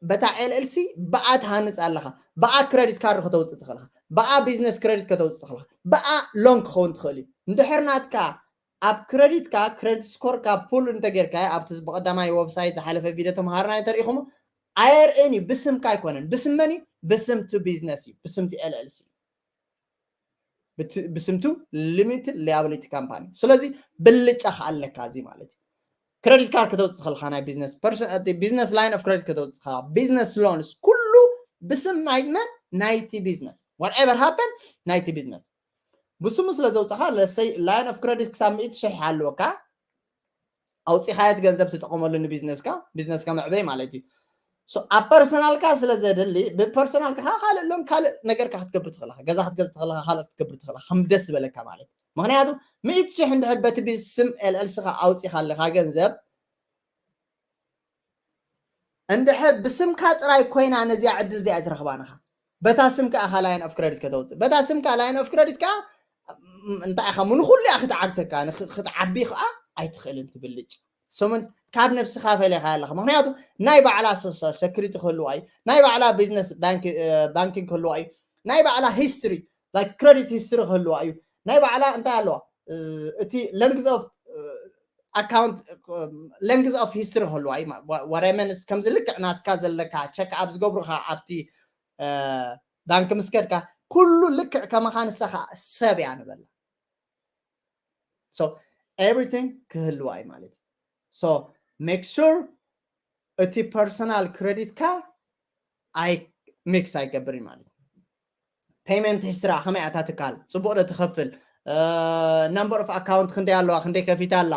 በታ ኤልኤልሲ ብኣ ትሃንፅ ኣለኻ። ብኣ ክረዲት ካርድ ከተውፅእ ትኽእልኻ፣ ብኣ ቢዝነስ ክረዲት ከተውፅእ ትኽእልኻ፣ ብኣ ሎን ክኸውን ትኽእል እዩ። እንድሕር ናትካ ኣብ ክረዲትካ ክረዲት ስኮርካ ፑል እንተጌርካዮ ኣብቲ ብቀዳማይ ወብሳይት ዝሓለፈ ቪድዮ ተምሃርና እንተሪኢኹም ኣየርእን እዩ። ብስምካ ኣይኮነን። ብስም መን እዩ? ብስም ቱ ቢዝነስ እዩ። ብስም ቲ ኤልኤልሲ ብስምቱ ሊሚትድ ሊያብሊቲ ካምፓኒ። ስለዚ ብልጫ ከኣለካ እዚ ማለት እዩ። ክረዲት ካርድ ከተውፅእ ከለካ ናይ ቢዝነስ ቢዝነስ ላይን ኦፍ ክረዲት ከተውፅእ ከለካ ቢዝነስ ሎንስ ኩሉ ብስም ናይ መን? ናይቲ ቢዝነስ። ዋትኤቨር ሃፐን ናይቲ ቢዝነስ ብስሙ ስለ ዘውፅኻ ለሰይ ላይን ኦፍ ክረዲት ክሳብ ሚእቲ ሽሕ ኣለወካ። ኣውፂኻየት ገንዘብ ትጠቐመሉ ንቢዝነስካ ቢዝነስካ መዕበይ ማለት እዩ። ኣብ ፐርሰናልካ ስለ ዘድሊ ብፐርሰናልካ ካልእ ሎም ካልእ ነገርካ ክትገብር ትኽእልካ። ገዛ ክትገዝ ትኽእልካ፣ ካልእ ክትገብር ትኽእልካ ከም ደስ ዝበለካ ማለት። ምክንያቱ ሚእቲ ሽሕ እንድሕር በቲ ብስም ኤልኤልስኻ ኣውፂኻ ኣለካ ገንዘብ እንድሕር ብስምካ ጥራይ ኮይና ነዚኣ ዕድል እዚኣ ኣይትረኽባን ኢኻ። በታ ስም ከዓ ላይን ኦፍ ክረዲት ከተውፅእ በታ ስም ከዓ ላይን ኦፍ ክረዲት ከዓ እንታይ ኢኻ ንኩሉ እያ ክትዓግተካ። ክትዓቢ ከዓ ኣይትኽእልን ትብልጭ ሰሙን ካብ ነብስኻ ፈሊኻ ኣለኻ። ምክንያቱ ናይ ባዕላ ሶሻል ሰክሪቲ ክህልዋ እዩ፣ ናይ ባዕላ ቢዝነስ ባንኪንግ ክህልዋ እዩ፣ ናይ ባዕላ ሂስትሪ ክረዲት ሂስትሪ ክህልዋ እዩ፣ ናይ ባዕላ እንታይ ኣለዋ እቲ ለንግዝ ኦፍ ኣካውንት ለንግዝ ኦፍ ሂስትሪ ክህልዋ እዩ። ወረመንስ ከምዚ ልክዕ ናትካ ዘለካ ቸክ ኣብ ዝገብሩካ ኣብቲ ባንክ ምስ ከድካ ኩሉ ልክዕ ከማኻ ንሳኻ ሰብ እያ ንበላ። ኤቭሪቲንግ ክህልዋ እዩ ማለት እዩ። ሜክ ሹር እቲ ፐርሰናል ክረዲትካ ኣይ ሚክስ ኣይገብር እዩ ማለት እዩ። ፔመንት ሂስትራ ከመይ ኣታ ትካል ፅቡቅ ዶ ትኸፍል፣ ነምበር ኦፍ ኣካውንት ክንደይ ኣለዋ፣ ክንደይ ከፊታ ኣላ፣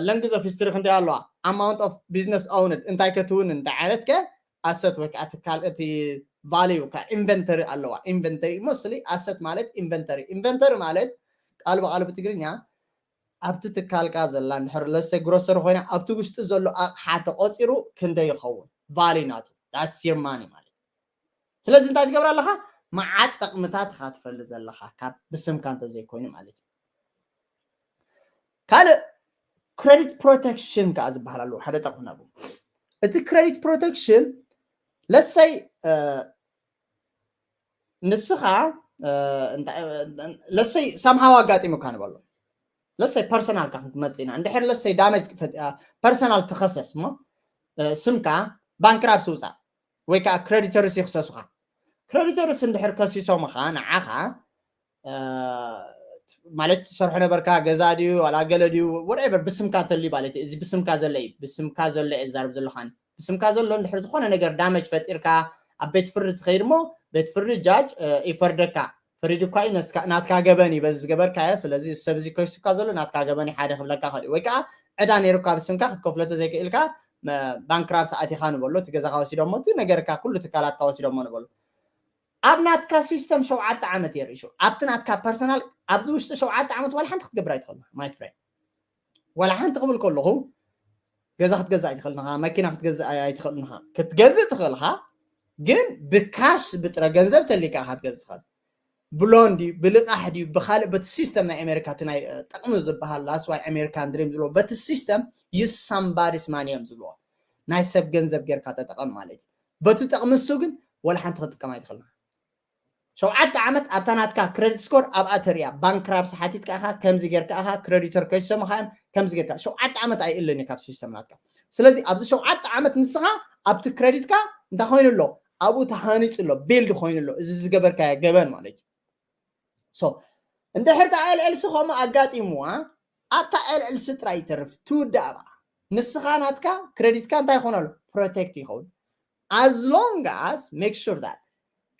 ለንግዝ ኦፍ ሂስትሪ ክንደይ ኣለዋ፣ ኣማውንት ኦፍ ቢዝነስ ኦውንድ እንታይ ከትውን እንታይ ዓይነት ከ ኣሰት ወይ ከዓ ትካል እቲ ቫሊዩ ኢንቨንተሪ ኣለዋ። ኢንቨንተሪ ሞስሊ ኣሰት ማለት ኢንቨንተሪ ኢንቨንተሪ ማለት ቃል ብቃል ብትግርኛ ኣብቲ ትካልካ ዘላ እንድሕር ለሰ ግሮሰሪ ኮይና ኣብቲ ውሽጢ ዘሎ ኣቕሓ ተቆፂሩ ክንደይ ይኸውን ቫሊ ናቱ ዳስ ዩር ማኒ ማለት። ስለዚ እንታይ ትገብር ኣለካ? መዓት ጠቕምታት ኢካ ትፈሊ ዘለካ ካብ ብስምካ እንተዘይኮይኑ ማለት እዩ። ካልእ ክሬዲት ፕሮቴክሽን ከዓ ዝበሃል ኣለዎ ሓደ ጠቕሚ ናብኡ። እቲ ክሬዲት ፕሮቴክሽን ለሰይ ንስኻ ለሰይ ሳምሃው ኣጋጢሙካ ንበሎ። ለሰይ ፐርሰናልካ ክንመፅእ ኢና እንድሕር ለሰይ ዳመጅ ፐርሰናል ትኸሰስ እሞ ስምካ ባንክራፕሲ ውፃእ ወይ ከዓ ክሬዲተርስ ይክሰሱካ። ክሬዲተርስ እንድሕር ከሲሶምኻ ንዓኻ ማለት ትሰርሖ ነበርካ ገዛ ድዩ ዋላ ገለ ድዩ ወርኤቨር ብስምካ እንተልዩ ማለት እዩ። እዚ ብስምካ ዘሎ እዩ ብስምካ ዘሎ እየ ዝዛረብ ዘለኻኒ ብስምካ ዘሎ እንድሕር ዝኾነ ነገር ዳመጅ ፈጢርካ ኣብ ቤት ፍርዲ ትኸይድ እሞ ቤት ፍርዲ ጃጅ ይፈርደካ። ፈሪዱ እኳ እዩ ናትካ ገበን እዩ በዚ ዝገበርካዮ። ስለዚ ሰብዚ ከሱካ ዘሎ ናትካ ገበን እዩ ሓደ ክብለካ ክእል ወይ ከዓ ዕዳ ነይሩካ ብስምካ ክትከፍሎ ተዘይክእልካ ባንክራፕስ ኣቲኻ ንበሎ። እቲ ገዛካ ወሲዶሞ እቲ ነገርካ ኩሉ ትካላትካ ወሲዶሞ ንበሎ። ኣብ ናትካ ሲስተም ሸውዓተ ዓመት የርኢ ሽዑ ኣብቲ ናትካ ፐርሰናል ኣብዚ ውሽጢ ሸውዓተ ዓመት ዋላ ሓንቲ ክትገብር ኣይትኽእል ማይ ፍሬንድ። ዋላ ሓንቲ ክብል ከለኹ ገዛ ክትገዝእ ኣይትኽእል ኢኻ፣ መኪና ክትገዝእ ኣይትኽእል ኢኻ። ክትገዝእ ትኽእል ኢኻ ግን ብካሽ ብጥረ ገንዘብ ተሊካ ኢኻ ክትገዝእ ትኽእል። ብሎን ድዩ ብልቃሕ ድዩ ብካልእ በቲ ሲስተም ናይ ኣሜሪካ እቲ ናይ ጠቕሚ ዝበሃል that's why American dream ዝብሎ በቲ ሲስተም use somebody's money እዮም ዝብልዎ። ናይ ሰብ ገንዘብ ጌርካ ተጠቐም ማለት እዩ። በቲ ጠቕሚ እሱ ግን ዋላ ሓንቲ ክትጥቀም ኣይትኽእል ኢኻ። ሸውዓተ ዓመት ኣብታ ናትካ ክሬዲት ስኮር ኣብኣ ተሪያ ባንክራፕሲ ሓቲትካ ኢኻ ከምዚ ጌርካ ኢኻ ክሬዲተር ከይሰሙኻ እዮም ከምዚ ጌርካ ሸውዓተ ዓመት ኣይእልን እዩ ካብ ሲስተም ናትካ። ስለዚ ኣብዚ ሸውዓተ ዓመት ንስኻ ኣብቲ ክሬዲትካ እንታይ ኮይኑ ኣሎ ኣብኡ ተሃኒፁ ኣሎ ቢልድ ኮይኑ ኣሎ እዚ ዝገበርካዮ ገበን ማለት እዩ። እንድሕር ታ ኤልኤልሲ ከምኡ ኣጋጢምዋ ኣብታ ኤልኤልሲ ጥራይ ይተርፍ ትውዳእ ብኣ ንስኻ ናትካ ክሬዲትካ እንታይ ይኾነሉ ፕሮቴክት ይኸውን። As long as make sure that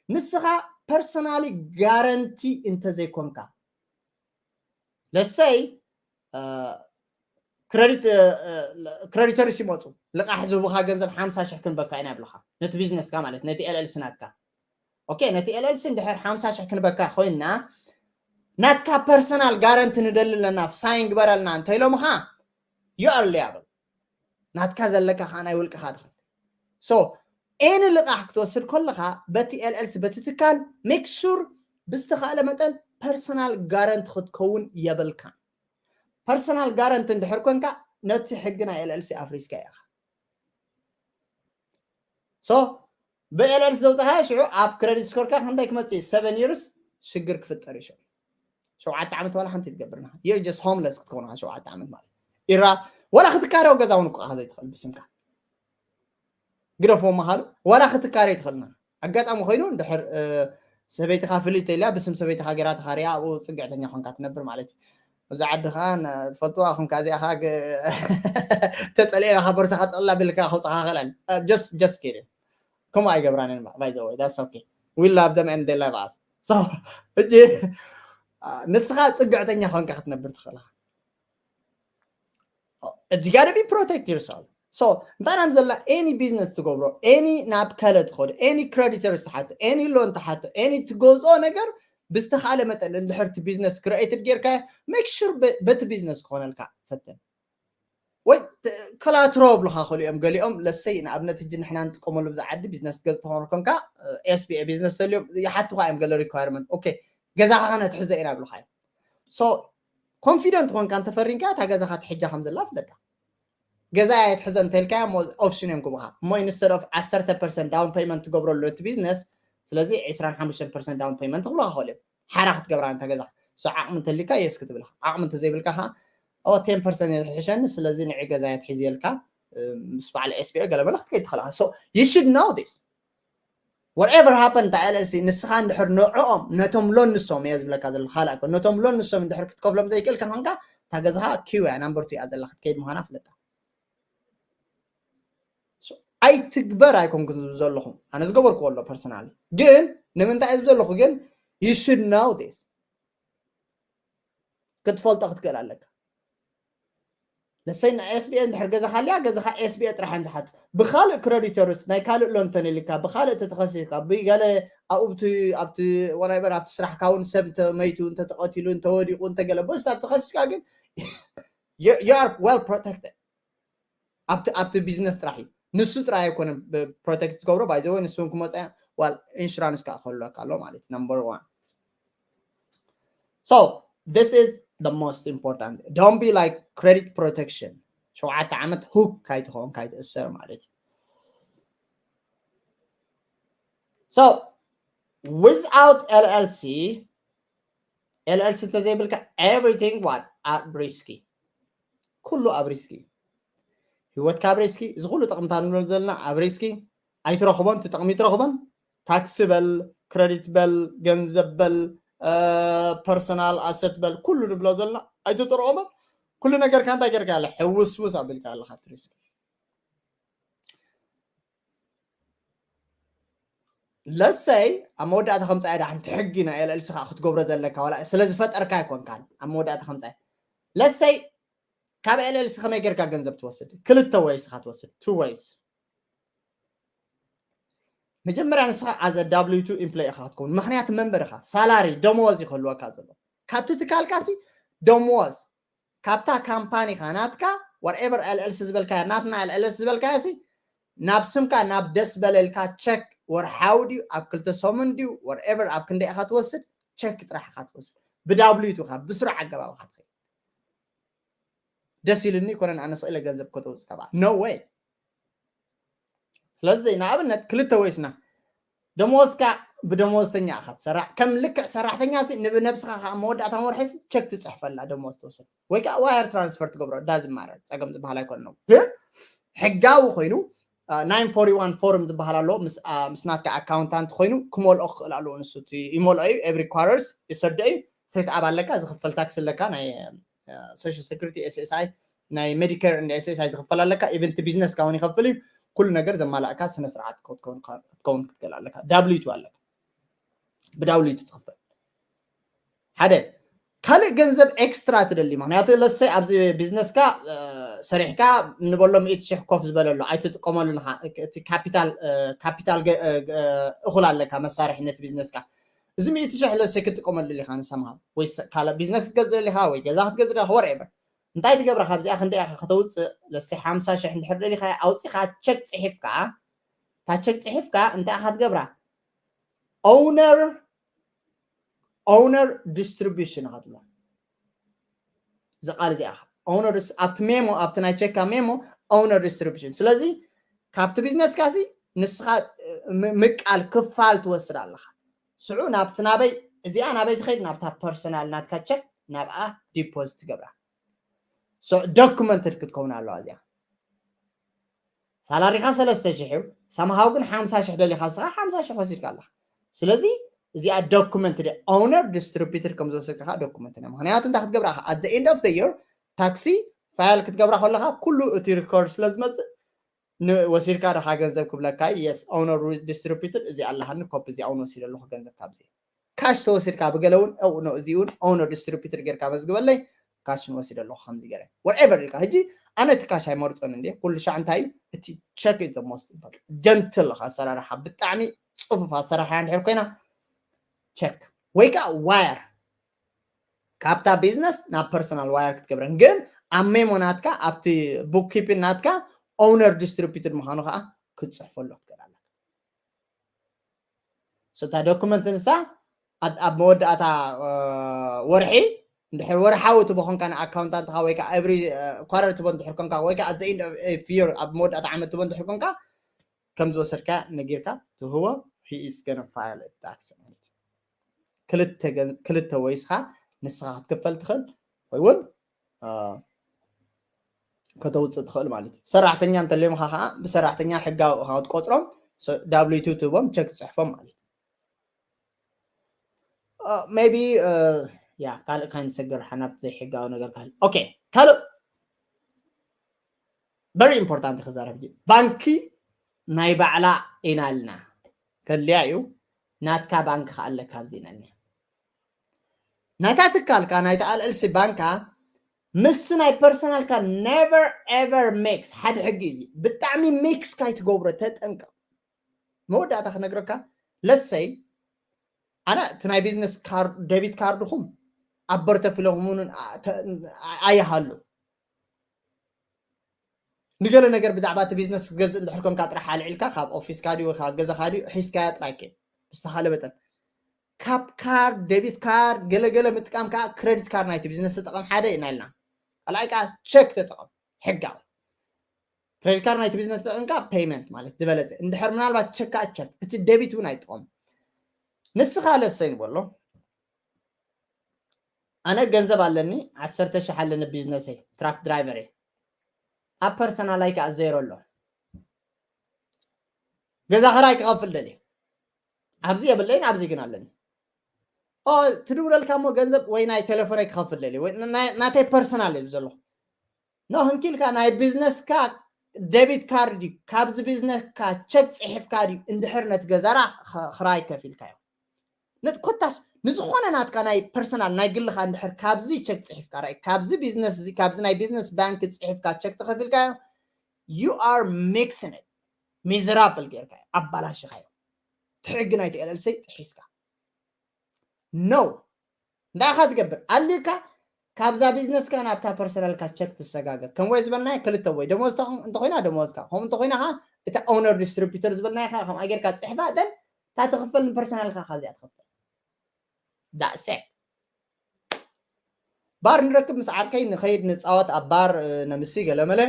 ንስኻ ፐርሰናሊ ጋረንቲ እንተዘይኮንካ ለሰይ ክሬዲተርስ ይመፁ ልቃሕ ዝህቡካ ገንዘብ ሓምሳ ሽሕ ክንበካ ኢና ይብልካ ነቲ ቢዝነስካ ማለት ነቲ ኤልኤልሲ ናትካ ኦኬ ነቲ ኤልኤልሲ እንድሕር ሓምሳ ሽሕ ክንበካ ኮይንና ናትካ ፐርሰናል ጋረንቲ ንደሊ ኣለና ሳይን ግበረልና እንተኢሎምኻ you are liable። ናትካ ዘለካ ከዓ ናይ ውልቅኻ ትኸፍል። So any ልቃሕ ክትወስድ ከለካ በቲ LLC በቲ ትካል make sure ብዝተካእለ መጠን personal guarantee ክትከውን የብልካ። Personal guarantee እንድሕር ኮንካ ነቲ ሕጊ ናይ LLC ኣፍሪስካ ኢኻ። So ብ LLC ዘውፅኻ ሽዑ ኣብ credit score ካ ክንደይ ክመፅእ seven years ሽግር ክፍጠር እዩ። ሽዑ ሸውዓተ ዓመት ዋላ ሓንቲ ትገብርና you're just homeless ክትከውን ኢኻ። ሸውዓተ ዓመት ማለት ኢራ ዋላ ክትካረው ገዛ እውን እኮ ዘይትኽእል ብስምካ ግደፎ መሃሉ ዋላ ክትካረ ይትኽእልና። ኣጋጣሚ ኮይኑ እንድሕር ሰበይትኻ ፍልይ ተኢላ ብስም ሰበይትኻ ገይራ ተኻሪያ ኣብኡ ፅግዕተኛ ኮንካ ትነብር ማለት እዩ። ኣብዚ ዓዲ ከዓ ትፈልጥዋ ኮንካ እዚኣ ከዓ ተፀሊኤ ኢኻ ቦርሳኻ ጠቕላ ብልካ ከውፅኻ ክእለን just just kidding። ከምኡ ኣይገብራንን። By the way that's okay, we love them and they love us. So እጂ ንስኻ ፅግዕተኛ ኮንካ ክትነብር ትኽእል ኢኻ። You gotta be protect yourself. So እንታይ ናም ዘላ any business ትገብሮ any ናብ ከለ ትኸዱ any creditors ትሓቶ any loan ትሓቶ any ትገዝኦ ነገር ብዝተኻለ መጠን እንድሕር እቲ business created ጌርካ make sure በቲ business ክኾነልካ ፈትን። ወይ collateral ብልካ ከሉ እዮም ገሊኦም ለሰይ ንኣብነት እጂ ንሕና ንጥቀመሉ ብዛ ዓዲ business ገዝ ተኾኑ ኮንካ SBA business ተልዮም ይሓትኻ እዮም ገለ requirement okay ገዛኻ ከነትሕዘ ኢና ብልካ እዮም። So confident ኮንካ እንተፈሪንካ እታ ገዛኻ ትሕጃ ከም ዘላ ፍለጣ። ገዛ እየ ትሕዘ እንተልካ እሞ option እዮም ክብኻ እሞ instead of ዓሰርተ percent down payment ትገብረሉ እቲ business ስለዚ ዕስራን ሓሙሽተን percent down payment ክብሉካ ክእል እዮም። ሓራ ክትገብራ እንተ ገዛ so ዓቕሚ እንተሊካ yes ክትብልካ ዓቕሚ እንተዘይብልካ ከዓ ኦ ten percent እየ ዝሕሸኒ ስለዚ ንዒ ገዛ እየ ትሕዝየልካ ምስ በዓል SBA ገለመለ ክትከይድ ትኽእልካ። So you should know this. Whatever happened እታ LLC ንስኻ እንድሕር ንዕኦም ነቶም loan ንሶም እየ ዝብለካ ዘለኹ ካልእ ኣይኮን ነቶም loan ንሶም እንድሕር ክትከፍሎም ዘይክእልካ ኮንካ እታ ገዛኻ ኪው እያ number two እያ ዘላ ክትከይድ ምዃና ፍለጣ። ኣይትግበር ኣይኮንኩን ዝብል ዘለኹ ኣነ ዝገበርኩዎ ኣሎ personally ግን ንምንታይ ዝብ ዘለኹ ግን you should know this ክትፈልጦ ክትክእል ኣለካ። ለሰይ ናይ SBA እንድሕር ገዛኻ ኣልያ ገዛኻ SBA ጥራሕ እዮም ዝሓቱ። ብካልእ creditors ናይ ካልእ loan ተነሊካ ብካልእ ተተኸሲስካ ብገለ ኣብቲ ኣብቲ whatever ኣብቲ ስራሕካ እውን ሰብ እንተመይቱ እንተተቐቲሉ እንተወዲቑ እንተገለ በስታ ተኸሲስካ ግን you are well protected። ኣብቲ ኣብቲ business ጥራሕ እዩ ንሱ ጥራሕ ኣይኮነ protect ዝገብሮ by the way ንሱ ክመፀ ዋል insurance ከዓ ከህልወካ ኣሎ ማለት number one. So this is the most important, don't be like credit protection. ሸውዓተ ዓመት hook ካይትኸውን ካይትእሰር ማለት እዩ። So without LLC LLC እንተዘይብልካ everything what ኣብ risk እዩ። ኩሉ ኣብ risk እዩ። ህይወትካ ኣብ risk እዩ። እዚ ኩሉ ጥቕምታት ንብሎ ዘለና ኣብ risk እዩ። ኣይትረኽቦን ትጥቕሚ ትረኽቦን tax በል credit በል ገንዘብ በል personal asset በል ኩሉ ንብሎ ዘለና ኣይትጥርኦምን። ኩሉ ነገርካ እንታይ ጌርካ ኣለ ሕውስውስ ኣቢልካ ኣለካ ኣብቲ risk። ለሰይ ኣብ መወዳእታ ከምፃ እያ ዳሕንቲ ሕጊ ናይ LLC ከዓ ክትገብሮ ዘለካ ዋላ ስለ ዝፈጠርካ ኣይኮንካን ኣብ መወዳእታ ከምፃ ለሰይ ካብ LLC ከመይ ጌርካ ገንዘብ ትወስድ ክልተ ways ኢኻ ትወስድ two ways። መጀመርያ ንስኻ as a W two employee ኢኻ ክትከውን ምክንያቱ መንበርኻ salary ደመወዝ ይክህልወካ ዘሎ ካብቲ ትካልካ ሲ ደመወዝ ካብታ ካምፓኒኻ ናትካ whatever LLC ዝበልካያ ናትና LLC ዝበልካያ ሲ ናብ ስምካ ናብ ደስ በለልካ ቸክ ወርሓዊ ድዩ ኣብ ክልተ ሰሙን ድዩ whatever ኣብ ክንደይ ኢኻ ትወስድ ቸክ ጥራሕ ኢኻ ትወስድ ብዳብሊቱ ኢኻ ብስሩዕ ኣገባብ ኢኻ ትኸይድ። ደስ ኢልኒ ይኮነን ኣነ ስኢለ ገንዘብ ከተውፅእ ካብኣ no way። ስለዚ ንኣብነት ክልተ ways ና ደመወዝካ ብደመወዝተኛ ኢኻ ትሰራሕ ከም ልክዕ ሰራሕተኛ ሲ ንብነብስኻ ከዓ መወዳእታ ወርሒ ሲ ቸክ ትፅሕፈላ ደመወዝ ትወስድ ወይ ከዓ wire transfer ትገብሮ doesn't matter ፀገም ዝበሃል ኣይኮነ ግን ሕጋዊ ኮይኑ nine forty-one form ዝበሃል ኣሎ ምስ ናትካ ኣካውንታንት ኮይኑ ክመልኦ ክኽእል ኣለዎ ንሱ ይመልኦ እዩ every quarters ይሰዶ እዩ set up ኣለካ ዝኽፈል ታክስ ኣለካ ናይ social security SSI ናይ Medicare and SSI ዝኽፈል ኣለካ even business ካ እውን ይኸፍል እዩ ኩሉ ነገር ዘማላእካ ስነ ስርዓት ክትከውን ክትከውን ክትክእል ኣለካ W two ኣለካ ብ W two ትኽፈል ሓደ ካልእ ገንዘብ extra ትደሊ ምክንያቱ ለሰይ ኣብዚ business ካ ሰሪሕካ ንበሎ ሚእቲ ሽሕ ኮፍ ዝበለሉ ኣይትጥቀመሉ ኢኻ እቲ capital capital እኹል ኣለካ መሳርሒ ነቲ business ካ እዚ ሚእቲ ሽሕ ለሰይ ክትጥቀመሉ ኢኻ ንሰምሃ ወይ ካልእ business ክትገዝእ ኢኻ ወይ ገዛ ክትገዝእ ኢኻ whatever እንታይ ትገብራ? ካብዚኣ ክንደይ ኢኻ ከተውፅእ? ለሲ ሓምሳ ሽሕ እንድሕር ደሊኻ ኣውፂኻ ቸክ ፅሒፍካ፣ እታ ቸክ ፅሒፍካ እንታይ ኢኻ ትገብራ? ኦውነር ኦውነር ዲስትሪቢሽን ኢኻ ትብሎ። እዚ ቃል እዚኣ ኦውነር፣ ኣብቲ ሜሞ፣ ኣብቲ ናይ ቸካ ሜሞ ኦውነር ዲስትሪቢሽን። ስለዚ ካብቲ ቢዝነስካ ሲ ንስኻ ምቃል ክፋል ትወስድ ኣለኻ። ስዑ ናብቲ ናበይ፣ እዚኣ ናበይ ትኸይድ? ናብታ ፐርሰናል ናትካ ቸክ ናብኣ ዲፖዚት ትገብራ። ዶኩመንትድ ክትከውን ኣለዋ እዚኣ። ሳላሪኻ ሰለስተ ሽሕ እዩ፣ ሰምሃው ግን ሓምሳ ሽሕ ደሊኻ ንስኻ ሓምሳ ሽሕ ወሲድካ ኣለኻ። ስለዚ እዚኣ ዶኩመንት ደ ኦውነር ዲስትሪቢዩትድ ከም ዝወሰድካ ከዓ ዶኩመንት ነ። ምክንያቱ እንታይ ክትገብራ ኢኻ? At the end of the year ታክሲ ፋይል ክትገብራ ከለኻ ኩሉ እቲ ሪኮርድ ስለ ዝመፅእ ወሲድካ ደኻ ገንዘብ ክብለካ፣ የስ ኦውነር ዲስትሪቢዩትድ እዚ ኣለሃኒ ኮፒ እዚኣ እውን ወሲደ ኣለኹ ገንዘብ ካብዚ ካሽ ተወሲድካ ብገለ እውን ኖ እዚ እውን ኦውነር ዲስትሪቢዩትድ ጌርካ መዝግበለይ፣ ካሽ ንወሲደ ኣለኹ ከምዚ ገይረ ወርኤቨር ኢልካ። ሕጂ ኣነ እቲ ካሽ ኣይመርፆን እንዴ፣ ኩሉ ሻዕ እንታይ እዩ እቲ ቸክ ኢዝ ሞስት ኢምፖርታንት። ጀንትል ኣሰራርሓ፣ ብጣዕሚ ፅፉፍ ኣሰራርሓ እንድሕር ኮይና ቸክ ወይ ከዓ ዋየር ካብታ ቢዝነስ ናብ ፐርሰናል ዋየር ክትገብረን፣ ግን ኣብ ሜሞ ናትካ ኣብቲ ቡክኪፒን ናትካ ኦውነር ዲስትሪቢዩትድ ምዃኑ ከዓ ክትፅሕፈሉ ክትክእል ኣለካ። እታ ዶኩመንት ንሳ ኣብ መወዳእታ ወርሒ እንድሕር ወርሓዊ ትቦ ኮንካ ንኣካውንታንትካ ወይ ከዓ ኤቭሪ ኳረር ትቦ እንድሕር ኮንካ ወይ ከዓ ዘኢንድ ፊር ኣብ መወዳእታ ዓመት ትቦ እንድሕር ኮንካ ከም ዝወሰድካ ነጊርካ ትህቦ። He is gonna file tax ማለት ክልተ ወይስኻ ንስኻ ክትክፈል ትኽእል ወይ እውን ከተውፅእ ትኽእል ማለት እዩ። ሰራሕተኛ እንተለይምኻ ከዓ ብሰራሕተኛ ሕጋዊ ክትቆፅሮም ዳብሊው ቱ ትህቦም ቸክ ትፅሕፎም ማለት እዩ። ሜቢ ያ ካልእ ካይንሰገር ሓናብ ዘይሕጋዊ ነገር ካል ኦኬ። ካልእ በሪ ኢምፖርታንት ክዛረብ ባንኪ ናይ ባዕላ ኢና ኣልና ከልያ እዩ። ናትካ ባንክ ከኣለካ ኣብዚ ነኒ ናይታ ትካልካ ናይታ ኣልኤልሲ ባንካ ምስ ናይ ፐርሰናልካ ነቨር ኤቨር ሚክስ። ሓደ ሕጊ እዚ ብጣዕሚ ሚክስ ካይትገብሮ ተጠንቀቕ። መወዳእታ ክነግረካ ለሰይ ኣነ እቲ ናይ ቢዝነስ ካርድ ደቢት ካርድኹም ኣበርተፊለኹምንን ኣይሃሉ ንገለ ነገር ብዛዕባ እቲ ቢዝነስ ክትገዝእ እንድሕር ኮንካ ጥራሕ ኣልዒልካ ካብ ኦፊስካ ድዩ ካብ ገዛኻ ድዩ ሒዝካያ ጥራይ ከ ብዝተኻለ መጠን ካብ ካርድ ደቢት ካርድ ገለገለ ምጥቃም ከዓ ክረዲት ካርድ ናይቲ ቢዝነስ ተጠቐም ሓደ ኢና ኢልና ካልኣይ ከዓ ቸክ ተጠቐም ሕጋዊ ክረዲት ካርድ ናይቲ ቢዝነስ ተጠቐምካ ፔይመንት ማለት ዝበለፀ እንድሕር ምናልባት ቸክ ከዓ ቸክ እቲ ደቢት እውን ኣይጠቐሙ ንስኻ ለሰይ ንበሎ ኣነ ገንዘብ ኣለኒ ዓሰርተ ሽሕ ኣለኒ ቢዝነሰይ ትራክ ድራይቨር እየ ኣብ ፐርሰናላይ ከዓ ዜሮ ኣሎ ገዛ ክራይ ክኸፍል ደልየ ኣብዚ የብለይን ኣብዚ ግን ኣለኒ ትድውለልካ እሞ ገንዘብ ወይ ናይ ቴሌፎነይ ክኸፍል ደልየ ናተይ ፐርሰናል እዩ ዘለኹ ኖ ህንኪልካ ናይ ቢዝነስካ ደቢት ካርድ እዩ ካብዚ ቢዝነስካ ቸክ ፅሒፍካ ድዩ እንድሕር ነቲ ገዛራ ክራይ ከፊልካዮ ኮታስ ንዝኾነ ናትካ ናይ ፐርሰናል ናይ ግልኻ እንድሕር ካብዚ ቸክ ፅሒፍካ ራይ ካብዚ ቢዝነስ እዚ ካብዚ ናይ ቢዝነስ ባንክ ፅሒፍካ ቸክ ተኸፊልካዮ you are mixing it ሚዝራብል ጌርካ ኣባላሽኻዮ ትሕጊ ናይቲ ኤልኤልሲ ጥሒስካ no እንታይ ኢኻ ትገብር ኣልካ ካብዛ ቢዝነስካ ናብታ ፐርሰናልካ ቸክ ትሰጋገር ከም ወይ ዝበልናዮ ክልተ ወይ ደሞዝታ እንተኮይና ደሞዝካ ከምኡ እንተኮይና ከዓ እታ ኦነር ዲስትሪቢተር ዝበልናዮ ከዓ ከምኣ ጌርካ ፅሕፋ ደን እታ ትኽፈል ንፐርሰናልካ ካብዚኣ ትኽፈል ዳእሰ ባር ንረክብ ምስ ዓርከይ ንኸይድ ንፃወት ኣብ ባር ነምሲ ገለመለ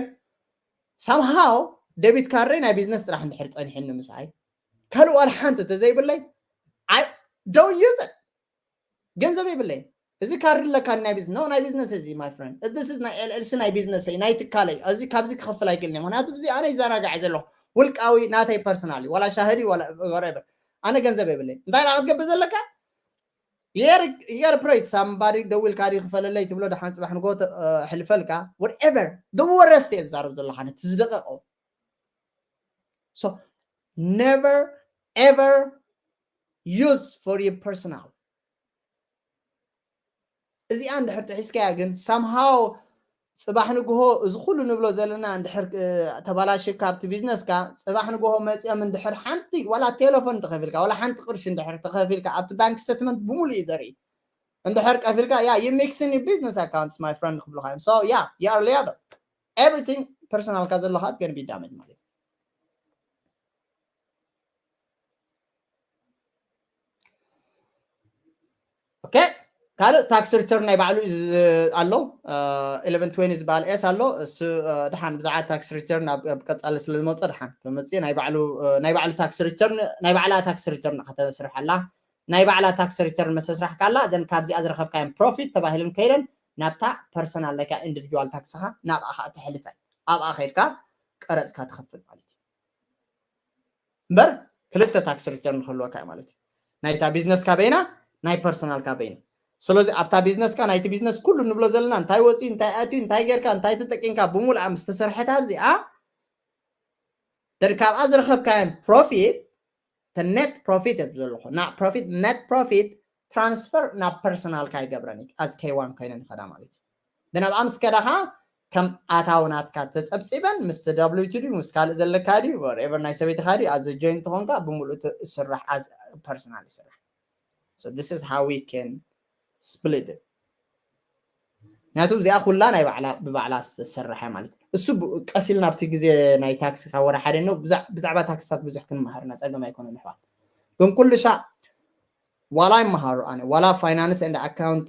ሳምሃው ደቢት ካርደይ ናይ ቢዝነስ ጥራሕ እንድሕር ፀኒሕኒ ምስኣይ ካልእ ዋላ ሓንቲ ተዘይብለይ don't use it ገንዘብ የብለይ እዚ ካርድ ኣለካ ናይ ቢዝነስ no ናይ ቢዝነስ እዚ my friend this is ናይ ኤልኤልሲ ናይ ቢዝነስ ናይ ትካለይ እዚ ካብዚ ክኸፍል ኣይክእልን ምክንያቱ እዚ ኣነ ይዘናጋዕ ዘለኹ ውልቃዊ ናተይ ፐርሰናል እዩ ዋላ ሻህዲ ዋላ whatever ኣነ ገንዘብ የብለይ እንታይ ዳ ክትገብር ዘለካ የር ፕሬት ሳምባዲ ደዊልካ ዲ ክፈለለይ ትብሎ ደሓን ፅባሕ ንጎ ሕልፈልካ whatever the worst እየ ዝዛረብ ዘለካ ነቲ ዝደቀቀው so never ever use for your personal እዚኣ እንድሕር ጥሒስካያ ግን ሳምሃው ፅባሕ ንግሆ እዚ ኩሉ ንብሎ ዘለና እንድሕር ተባላሽካ ኣብቲ ቢዝነስካ ፅባሕ ንግሆ መፂኦም እንድሕር ሓንቲ ዋላ ቴሌፎን ተኸፊልካ ዋላ ሓንቲ ቅርሺ እንድሕር ተኸፊልካ ኣብቲ ባንክ ስተትመንት ብሙሉ እዩ ዘርኢ እንድሕር ቀፊልካ yeah you mixing your business accounts my friend ክብሉካ እዮም so yeah you are liable everything personal ካ ዘለካ it's gonna be damage ማለት okay ካልእ tax return ናይ ባዕሉ ኣሎ eleven twenty ዝበሃል S ኣሎ እሱ ድሓን ብዛዕባ tax return ኣብ ቀጻሊ ስለ ዝመጽእ ድሓን ክመጽእ ናይ ባዕሉ ናይ ባዕሉ tax return ናይ ባዕላ tax return ከተስርሐላ ናይ ባዕላ tax return መሰስራሕ ካላ ዘን ካብዚኣ ዝረኸብካዮም profit ተባሂለን ከይደን ናብታ personal ናይካ individual tax ኻ ናብኣ ኸዓ ተሕልፈን ኣብኣ ከይድካ ቀረጽካ ትኸፍል ማለት እዩ እምበር ክልተ tax return ክህልወካ እዩ ማለት እዩ ናይታ business ካ በይና ናይ personal ካ በይና ስለዚ ኣብታ business ካ ናይቲ business ኩሉ ንብሎ ዘለና እንታይ ወፂኡ እንታይ ኣትዩ እንታይ ጌርካ እንታይ ተጠቂምካ ብሙሉኣ ምስ ተሰርሐት ኣብዚኣ ካብኣ ዝረኸብካዮን profit net profit እየ ዝብል ዘለኹ ና profit net profit transfer ናብ personal ካ ይገብረን እዩ as K one ኮይነን ይኸዳ ማለት እዩ then ኣብኣ ምስ ከዳኻ ከም ኣታዊ ናትካ ተፀብፂበን ምስ W two ድዩ ምስ ካልእ ዘለካ ድዩ whatever ናይ ሰበይትኻ ድዩ as a joint ተኾንካ ብምሉእ እቲ ዝስራሕ as personal ይስራሕ so this is how we can split it ምክንያቱ እዚኣ ኩላ ናይ ባዕላ ብባዕላ ዝተሰርሐ ማለት እዩ እሱ ቀሲል ናብቲ ግዜ ናይ ታክሲ ካብ ወረ ሓደ ነው ብዛዕባ ታክስታት ብዙሕ ክንመሃርና ፀገም ኣይኮነን ኣሕዋት ግን ኩሉ ሻዕ ዋላ ይመሃሩ ኣነ ዋላ finance and account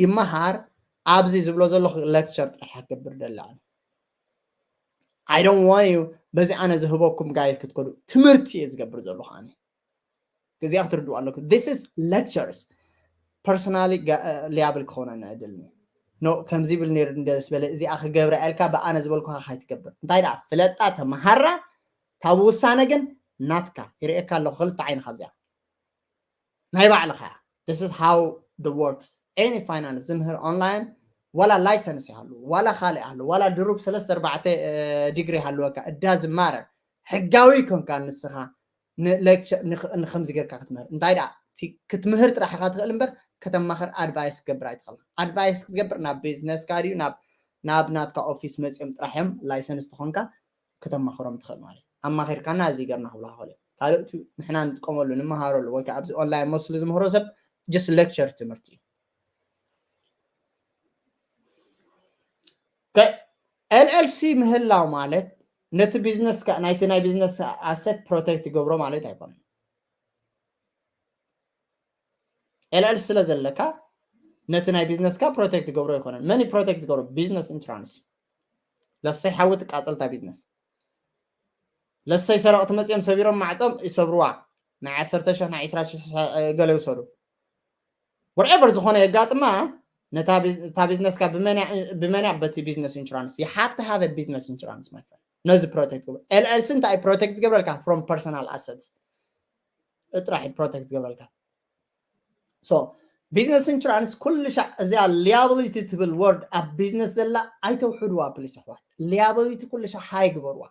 ይመሃር ኣብዚ ዝብሎ ዘለኹ lecture ጥራሕ ክገብር ደለ ኣነ I don't want you በዚ ኣነ ዝህበኩም guide ክትከዱ ትምህርቲ እየ ዝገብር ዘለኹ ኣነ እዚኣ ክትርድኡ ኣለኩም this is lectures personally liable ክኾነና ኣይደልን no ከምዚ ይብል ነይሩ እንደ ዝበለ እዚኣ ክገብራ ኢልካ ብኣነ ዝበልኩኻ ካይትገብር እንታይ ደኣ ፍለጣ ተመሃራ ታብ ውሳነ ግን ናትካ ይርእየካ ኣለኹ ክልተ ዓይንኻ እዚኣ ናይ ባዕልኻ this is how the works any finance ዝምህር online ዋላ license ይሃሉ ዋላ ካልእ ይሃሉ ዋላ ድሩብ ሰለስተ ኣርባዕተ ዲግሪ ይሃልወካ እዳ ዝማረር ሕጋዊ ኮንካ ንስኻ ንከምዚ ጌርካ ክትምህር እንታይ ደኣ ክትምህር ጥራሕ ኢኻ ትኽእል እምበር ከተማኽር advice ክትገብር ኣይትኽእል advice ክትገብር ናብ business ካ ድዩ ናብ ናብ ናትካ office መፅኦም ጥራሕ እዮም license ተኾንካ ከተማኽሮም ትኽእል ማለት ኣማኺርካና እዚ ገርና ክብላ ክኽእል እዮም ካልእ ንሕና ንጥቀመሉ ንምሃረሉ ወይ ከዓ ኣብዚ online መስሉ ዝምህሮ ሰብ just lecture ትምህርቲ እዩ LLC ምህላው ማለት ነቲ business ናይቲ ናይ business asset protect ይገብሮ ማለት ኣይኮነን LLC ስለ ዘለካ ነቲ ናይ business ካ protect ይገብሮ ኣይኮነን መን protect ይገብሮ business insurance ለሰይ ሓዊ ትቃፀልታ business ለሰይ ሰረቕቲ መፂኦም ሰቢሮም ማዕፆም ይሰብርዋ ናይ ዓሰርተ ሸሕ ናይ ዕስራ ሸሕ ገለ ይውሰዱ whatever ዝኾነ የጋጥማ ነታ business ካ ብመንያ በቲ business insurance you have to have business insurance my friend ነዚ protect ግበር LLC እንታይ protect ዝገብረልካ from personal assets ጥራሕ protect ዝገብረልካ so business insurance ኩሉ ሻዕ እዚኣ liability ትብል word ኣብ business ዘላ ኣይተውሕድዋ please ኣሕዋት liability ኩሉ ሻዕ high ግበርዋ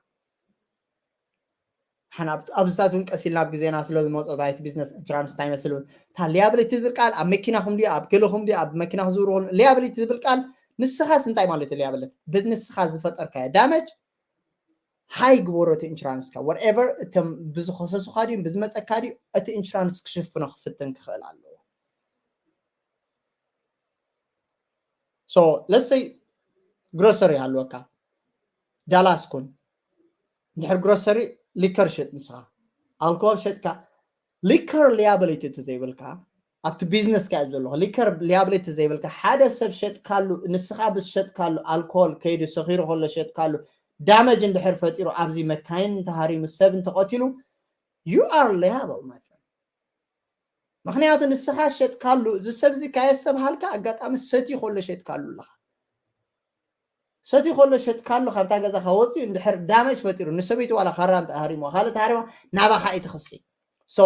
ሓና ኣብዚ ሰዓት እውን ቀስ ኢልና ኣብ ግዜና ስለ ዝመፆ ናይቲ business insurance እንታይ ይመስል እውን እታ liability ትብል ቃል ኣብ መኪናኹም ድዩ ኣብ ገለኹም ድዩ ኣብ መኪና ክዝውርኹም liability ትብል ቃል ንስኻስ እንታይ ማለት እዩ liability ንስኻ ዝፈጠርካዮ damage high ግበሮ እቲ insurance ካ whatever እቶም ብዝኸሰሱኻ ድዩ ብዝመፀካ ድዩ እቲ insurance ክሽፍኖ ክፍትን ክኽእል ኣለዎ so let's say grocery ሃልወካ Dallas ኩን እንድሕር grocery liquor ሽጥ ንስኻ alcohol ሸጥካ liquor liability ተዘይብልካ ኣብቲ business ካ እዩ ዘለኹ liquor liability ዘይብልካ ሓደ ሰብ ሸጥካሉ ንስኻ ብዝሸጥካሉ alcohol ከይዱ ሰኺሩ ከሎ ሸጥካሉ damage እንድሕር ፈጢሩ ኣብዚ መካይን እንተሃሪሙ ሰብ እንተቐቲሉ you are liable my friend ምኽንያቱ ንስኻ ሸጥካሉ እዚ ሰብዚ ካየስተብሃልካ ኣጋጣሚ ሰትዩ ከሎ ሸጥካሉ ኣለኻ ሰትዩ ከሎ ሸጥካሉ ካብታ ገዛኻ ወፂኡ እንድሕር damage ፈጢሩ ንሰበይቲ ዋላ ካራ እንተሃሪሞ ካልእ ተሃሪሞ ናባኻ እዩ ትኽሲ so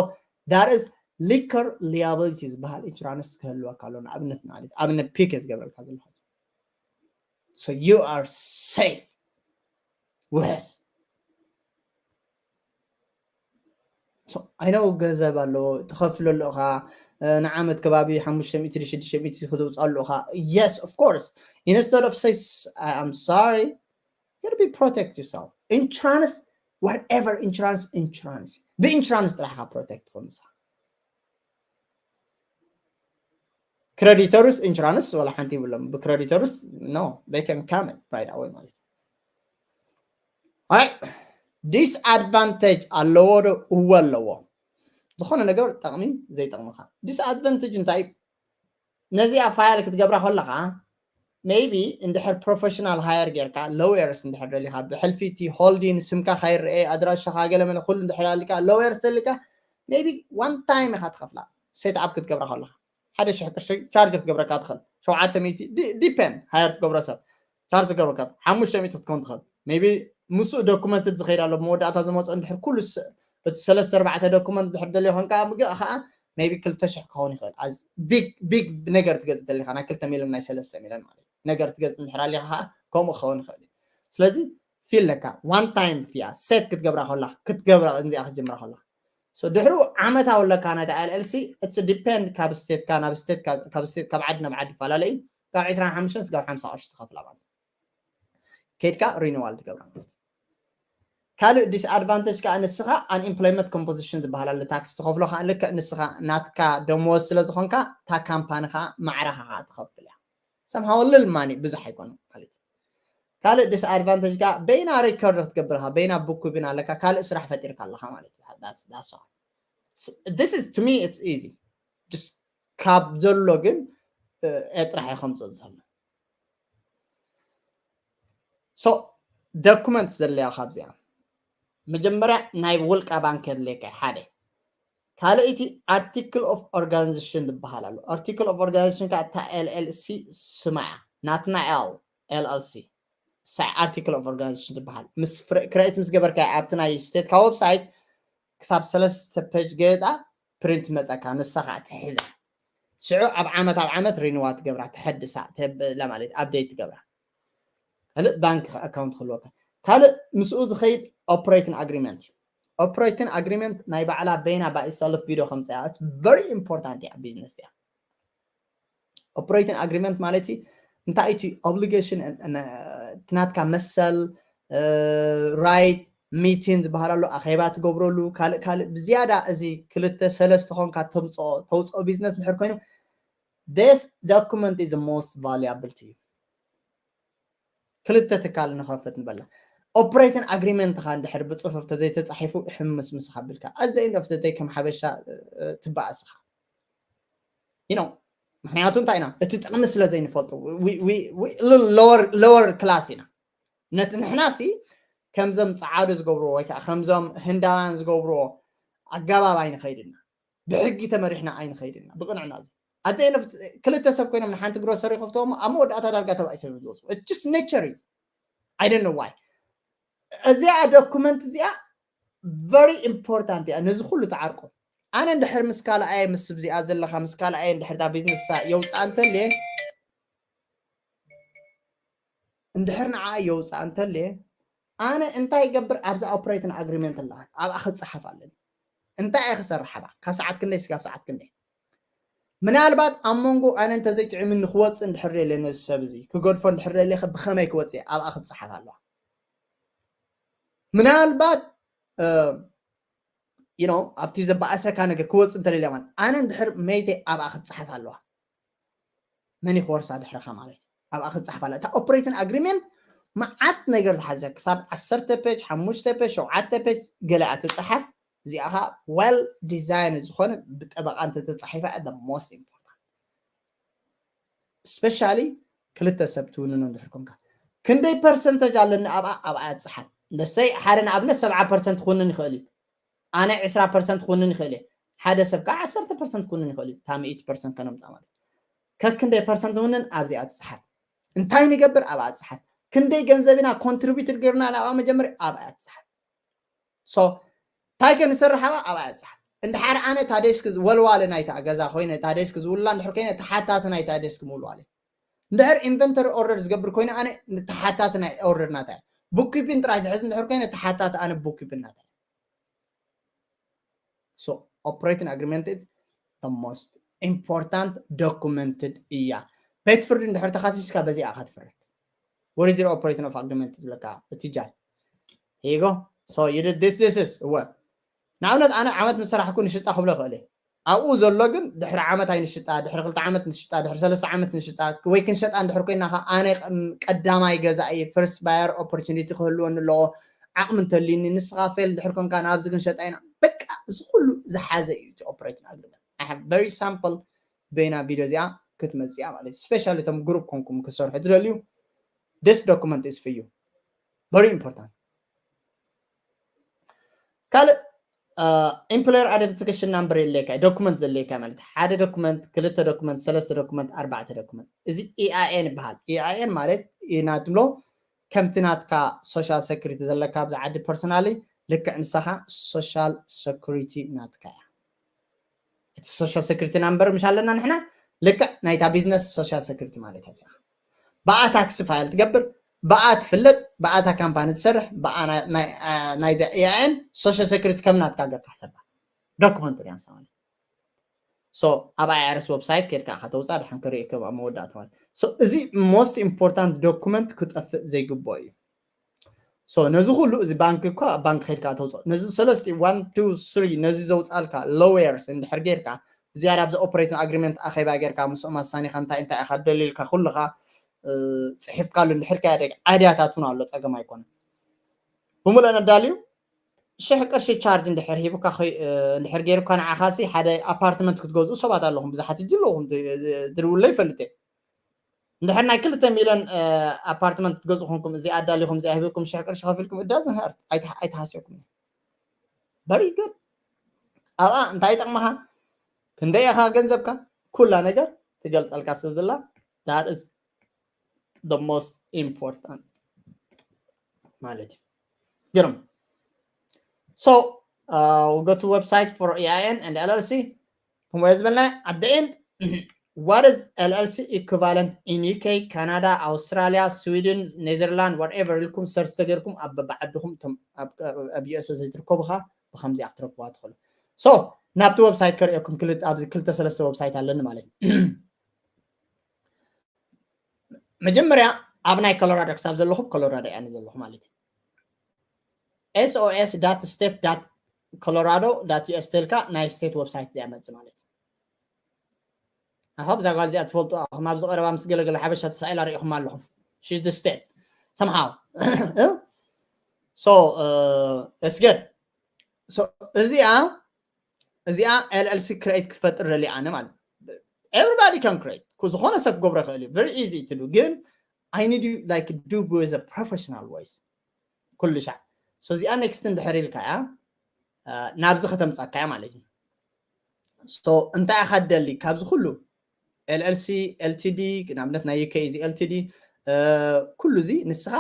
that is liquor liability ዝበሃል insurance ክህልወካ ኣሎ ንኣብነት ማለት ኣብነት pick ዝገብረልካ ዘለኹ so you are safe ውሕስ I know ገንዘብ ኣለዎ ትኸፍለሉ ኢኻ ንዓመት ከባቢ ሓሙሽተ ሚእቲ ሽዱሽተ ሚእቲ ክትውፅኣሉ ኢኻ yes of course instead of say I'm sorry you gotta be protect yourself insurance whatever insurance insurance ብinsurance ጥራሕ ኢኻ protect ትኾን ንስኻ creditors insurance ወላ ሓንቲ ይብሎም። ብ creditors no, they can come right away ማለት እዩ። Disadvantage ኣለዎ ዶ? እወ ኣለዎ። ዝኾነ ነገር ጠቕሚ ዘይጠቕምካ። Disadvantage እንታይ? ነዚኣ file ክትገብራ ከለኻ maybe እንድሕር professional hire ጌርካ፣ lawyers እንድሕር ደሊኻ፣ ብሕልፊ እቲ holding ስምካ ካይረኤ፣ ኣድራሻኻ ገለመለ ኩሉ እንድሕር ኣልካ፣ lawyers ደሊካ maybe one time ኢኻ ትኸፍላ። Set up ክትገብራ ከለኻ ሓደ ሽሕ ቅርሺ charge ክትገብረካ ትኽእል። ሸውዓተ ሚእቲ depend hire ትገብሮ ሰብ charge ትገብረካ ሓሙሽተ ሚእቲ ክትከውን ትኽእል። Maybe ምስኡ document ዝኸይድ ኣሎ፣ መወዳእታ ዝመፅኦ እንድሕር ኩሉ እቲ ሰለስተ ኣርባዕተ document ድሕር ደልዮ ኮንካ ምግእ ከዓ maybe ክልተ ሽሕ ክኸውን ይኽእል። As big big ነገር ትገዝእ ተሊኻ ናይ ክልተ ሚልዮን ናይ ሰለስተ ሚልዮን ማለት እዩ። ነገር ትገዝእ እንድሕር ኣሊኻ ከዓ ከምኡ ክኸውን ይኽእል እዩ። ስለዚ fee ኣለካ። One time fee እያ set ክትገብራ ከላ ክትገብራ እንዚኣ ክትጀምራ ከላ ድሕሩ ዓመታዊ ኣለካ ናይታ LLC። It's depend ካብ state ካ ናብ state ካብ state ካብ ዓዲ ናብ ዓዲ ይፈላለ እዩ። ካብ ዕስራን ሓሙሽተን ስጋብ ሓምሳ ቅርሺ ትኸፍላ ማለት እዩ። ከድካ renewal ትገብራ ማለት እዩ። ካልእ disadvantage ከዓ ንስኻ unemployment composition ዝበሃል ኣሎ። Tax ትኸፍሎ ከዓ ልክዕ ንስኻ ናትካ ደመወዝ ስለ ዝኾንካ እታ ካምፓኒ ከዓ ማዕረኻ ከዓ ትኸፍል እያ። Somehow little money ብዙሕ ኣይኮነን ማለት እዩ። ካልእ disadvantage ከዓ በይና record ክትገብር ኢኻ፣ በይና bookkeeping ኣለካ፣ ካልእ ስራሕ ፈጢርካ ኣለኻ ማለት እዩ። That's all. This is to me it's easy. Just ካብ ዘሎ ግን ጥራሕ እዩ ከምፅእ ዘሎ። So document ዘድልያ ካብዚኣ መጀመርያ ናይ ውልቃ ባንክ የድልየካ ሓደ። ካልኣይቲ article of organization ዝበሃል ኣሎ። Article of organization ከዓ እታ LLC ስማ እያ። ናትና L LLC ሳይ article of organization ዝበሃል ምስ create ምስ ገበርካ ኣብቲ ናይ state ካ website ክሳብ ሰለስተ page ገጣ print መፀካ ንሳ ከዓ ትሕዛ። ሽዑ ኣብ ዓመት ኣብ ዓመት renewal ትገብራ፣ ተሐድሳ፣ ተብላ ማለት update ትገብራ። ካልእ ባንክ account ክህልወካ። ካልእ ምስኡ ዝኸይድ operating agreement እዩ። Operating agreement ናይ ባዕላ በይና by itself video ከምፅያ። It's very important እያ፣ business እያ። Operating agreement ማለት እዩ እንታይ እቲ obligation፣ ናትካ መሰል፣ right፣ meeting ዝበሃል ኣሎ፣ ኣኼባ ትገብረሉ፣ ካልእ ካልእ ብዝያዳ እዚ ክልተ ሰለስተ ኾንካ ተምፅኦ ተውፅኦ business እንድሕር ኮይኑ this document is the most valuable to you። ክልተ ትካል ንኸፍት ንበላ። Operating agreement ኻ እንድሕር ብፅሑፍ ተዘይተፃሒፉ ሕምስምስ ኻብልካ። At the end of the day ከም ሓበሻ ትበኣስኻ። You know፣ ምክንያቱ እንታይ ኢና? እቲ ጥቕሚ ስለ ዘይንፈልጦ lower class ኢና። ነቲ ንሕና ሲ ከምዞም ፀዓዱ ዝገብርዎ ወይ ከዓ ከምዞም ህንዳውያን ዝገብርዎ ኣገባብ ኣይንኸይድና። ብሕጊ ተመሪሕና ኣይንኸይድና። ብቕንዕና እዚ ኣደይ ክልተ ሰብ ኮይኖም ንሓንቲ grocery ከፍትዎ ኣብ መወዳእታ ዳርጋ ተባኢሶም ዝወፁ። It's just nature is I don't know why። እዚኣ document እዚኣ very important እያ ነዚ ኩሉ ተዓርቆ። ኣነ እንድሕር ምስ ካልኣየ ምስ እዚኣ ዘለካ ምስ ካልኣየ እንድሕር እታ business የውፅኣ እንተልየ እንድሕር ንዓ የውፅኣ እንተልየ ኣነ እንታይ ይገብር ኣብዛ operating agreement ኣላ ኣብኣ ክፀሓፍ ኣለኒ። እንታይ እየ ክሰርሕ ኣብኣ ካብ ሰዓት ክንደይ ስጋብ ሰዓት ክንደይ? ምናልባት ኣብ መንጎ ኣነ እንተዘይጥዕምኒ ክወፅእ እንድሕር ደልየ ነዚ ሰብ እዚ ክገድፎ እንድሕር ደልየ ብኸመይ ክወፅእ ኣብኣ ክፀሓፍ ኣለዋ። ምናልባት you know ኣብቲ ዘባእሰካ ነገር ክወፅእ እንተደልያ ማለት ኣነ እንድሕር መይተ ኣብኣ ክትፀሓፍ ኣለዋ። መን ክወርሳ ድሕርኻ ማለት ኣብኣ ክትፀሓፍ ኣለዋ። እታ operating agreement መዓት ነገር ዝሓዘ ክሳብ ዓሰርተ page ሓሙሽተ page ሸውዓተ page ገለ እያ ትፀሓፍ። እዚኣ ኸዓ well design ዝኾነ ብጠበቃ እንተተፃሒፋ the most important። Especially ክልተ ሰብ ትውንኖ እንድሕር ኮንካ ክንደይ percentage ኣለኒ ኣብኣ ኣብኣ ትፅሓፍ። ንሰይ ሓደ ንኣብነት ሰብዓ percent ክውንን ይኽእል እዩ። ኣነ ዕስራ percent ክውንን ይኽእል እየ። ሓደ ሰብ ከዓ ዓሰርተ percent ክውንን ይኽእል እዩ። እታ ሚእቲ percent ከነምፃ ማለት ከክንደይ percent ንውንን ኣብዚኣ ትፅሓፍ። እንታይ ንገብር ኣብኣ ትፅሓፍ። ክንደይ ገንዘብ ኢና contributed ገይርና ናብኣ መጀመርያ ኣብኣ ትፅሓፍ። So እንታይ ከ ንሰርሕ ኣብኣ ኣብኣ ትፅሓፍ። እንድሓር ኣነ እታ desk ወልዋሊ ናይታ ገዛ ኮይነ እታ desk ዝውላ እንድሕር ኮይነ ተሓታቲ ናይታ desk ምውልዋሊ። እንድሕር inventory order ዝገብር ኮይነ ኣነ ተሓታቲ ናይ order ናታ bookkeeping ጥራይ ዝሕዝ እንድሕር ኮይነ ተሓታቲ ኣነ bookkeeping ናታ። So operating agreement is the most important documented እያ። ቤት ፍርዲ እንድሕር ተኻሲስካ በዚኣ ኢኻ ትፍረድ። What is your operating of agreement ዝብለካ እቲ ጃል። Here you go. So you did this, this is እወ ንኣብነት ኣነ ዓመት ምስ ሰራሕኩ ንሽጣ ክብሎ ይኽእል እየ። ኣብኡ ዘሎ ግን ድሕሪ ዓመት ኣይንሽጣ፣ ድሕሪ ክልተ ዓመት ንሽጣ፣ ድሕሪ ሰለስተ ዓመት ንሽጣ፣ ወይ ክንሸጣ እንድሕር ኮይና ከ ኣነ ቀም-፣ ቀዳማይ ገዛኢ፣ first buyer opportunity ክህልወኒ ኣለዎ፣ ዓቕሚ እንተልዩኒ፣ ንስኻ ፌል ድሕር ኮንካ ናብዚ ክንሸጣ ኢና። በቃ እዚ ኩሉ ዝሓዘ እዩ እቲ ኦፕሬቲንግ ኣግሪመንት። I have very sample በይና ቪድዮ እዚኣ ክትመፅእ እያ ማለት እዩ። ስፔሻሊ እቶም ግሩፕ ኮንኩም ክሰርሑ ትደልዩ፣ this document is for you። Very important። ካልእ employer identification number የድልየካ፣ ዶኩመንት ዘድልየካ ማለት ሓደ ዶኩመንት፣ ክልተ ዶኩመንት፣ ሰለስተ ዶኩመንት፣ ኣርባዕተ ዶኩመንት። እዚ ኢኣይኤን ይበሃል። ኢኣይኤን ማለት ኢና ትብሎ ከምቲ ናትካ ሶሻል ሴኩሪቲ ዘለካ ኣብዚ ዓዲ ፐርሰናሊ ልክዕ ንሳኻ ሶሻል ሴኩሪቲ ናትካ እያ። እቲ ሶሻል ሴኩሪቲ ናምበር ምሽ ኣለና ንሕና ልክዕ ናይታ ቢዝነስ ሶሻል ሴኩሪቲ ማለት እያ እዚኣ። ብኣ ታክሲ ፋይል ትገብር፣ ብኣ ትፍለጥ፣ ብኣታ ካምፓኒ ትሰርሕ፣ ብኣ ናይ- ናይ- ናይዛ ኢኣይኤን ሶሻል ሴኩሪቲ ከም ናትካ ገብካ ሕሰባ። ዶኩመንት ሪያንሳ ማለት ሶ ኣብ ኣይኣርስ ዌብሳይት ከድካ ከተውፃ ድሓን ክርኢ ከም ኣብ መወዳእታ ማለት ሶ እዚ ሞስት ኢምፖርታንት ዶኩመንት ክጠፍእ ዘይግብኦ እዩ። ሶ ነዚ ኩሉ እዚ ባንክ እኳ ኣብ ባንክ ከድካ ተውፅኦ ነዚ ሰለስቲ ዋን ቱ ስሪ ነዚ ዘውፃልካ ሎየርስ እንድሕር ጌርካ ብዝያዳ ኣብዚ ኦፕሬቲንግ ኣግሪመንት ኣኼባ ጌርካ ምስኦም ኣሳኒኻ እንታይ እንታይ ኢኻ ደሊልካ ኩልኻ እ፣ ፅሒፍካሉ እንድሕር ከያደ ኣይድያታት እውን ኣሎ ፀገም ኣይኮነን። ብምሉእ ነዳልዩ ሽሕ ቅርሺ ቻርጅ እንድሕር ሂቡካ ኸይ- እ፣ እንድሕር ገይሩካ ንዓኻሲ ሓደ ኣፓርትመንት ክትገዝኡ ሰባት ኣለኹም ብዙሓት እጅ ኣለኹም ት- እ፣ ትድውሎ ይፈልጥ እየ። እንድሕር ናይ ክልተ ሚልዮን እ፣ ኣፓርትመንት ክትገዝኡ ኮንኩም እዚ ኣዳሊኹም እዚ ሂብኩም ሽሕ ቅርሺ ከፊልኩም እዳዝን ሃርት ኣይትሓስዮኩም። በሪ ግን ኣብኣ እንታይ ይጠቕመኻ? ክንደይ ኢኻ ገንዘብካ? ኩላ ነገር ትገልጸልካ ስለ ዘላ that is the most important ማለት እዩ። ግርም so uh, we go to website for E I N and L L C ከምኡ ዝበልና at the end what is L L C equivalent in U K, Canada, Australia, Sweden, Netherlands, whatever ኢልኩም ሰርች ተገርኩም ኣብ በብዓድኹም እቶም ኣብ- ኣብ U S A ዘይትርከቡ ኸ ብከምዚኣ ክትረክቡዋ ትኽእሉ። So ናብቲ ዌብሳይት ከርእየኩም ክልተ- ኣብዚ ክልተ ሰለስተ ዌብሳይት ኣለኒ ማለት እዩ። መጀመርያ ኣብ ናይ ኮሎራዶ ክሳብ ዘለኹም ኮሎራዶ እያ ዘለኹ ማለት እዩ። S O S dot state dot colorado dot U S ተልካ ናይ ስቴት ዌብሳይት እዚኣ መፅእ ማለት እዩ። ኣኻ ብዛ ጓል እዚኣ ትፈልጡ ኣኹም ኣብዚ ቀረባ ምስ ገለገለ ሓበሻ ተሳኢላ ሪኢኹም ኣለኹም። She's the state somehow so uh, it's good. So እዚኣ እዚኣ L L C create ክፈጥር ደልየ ኣነ ማለት everybody can create ዝኾነ ሰብ ክገብሮ ይኽእል እዩ። Very easy to do ግን I need you like do with a professional ways ኩሉ ሻዕ so እዚኣ ኔክስት እንድሕር ኢልካ እያ ናብዚ ከተምፃካ እያ ማለት እዩ። So እንታይ ኢኻ ትደሊ ካብዚ ኩሉ L L C L T D ንኣብነት ናይ U K እዚ L T D ኩሉ እዚ ንስኻ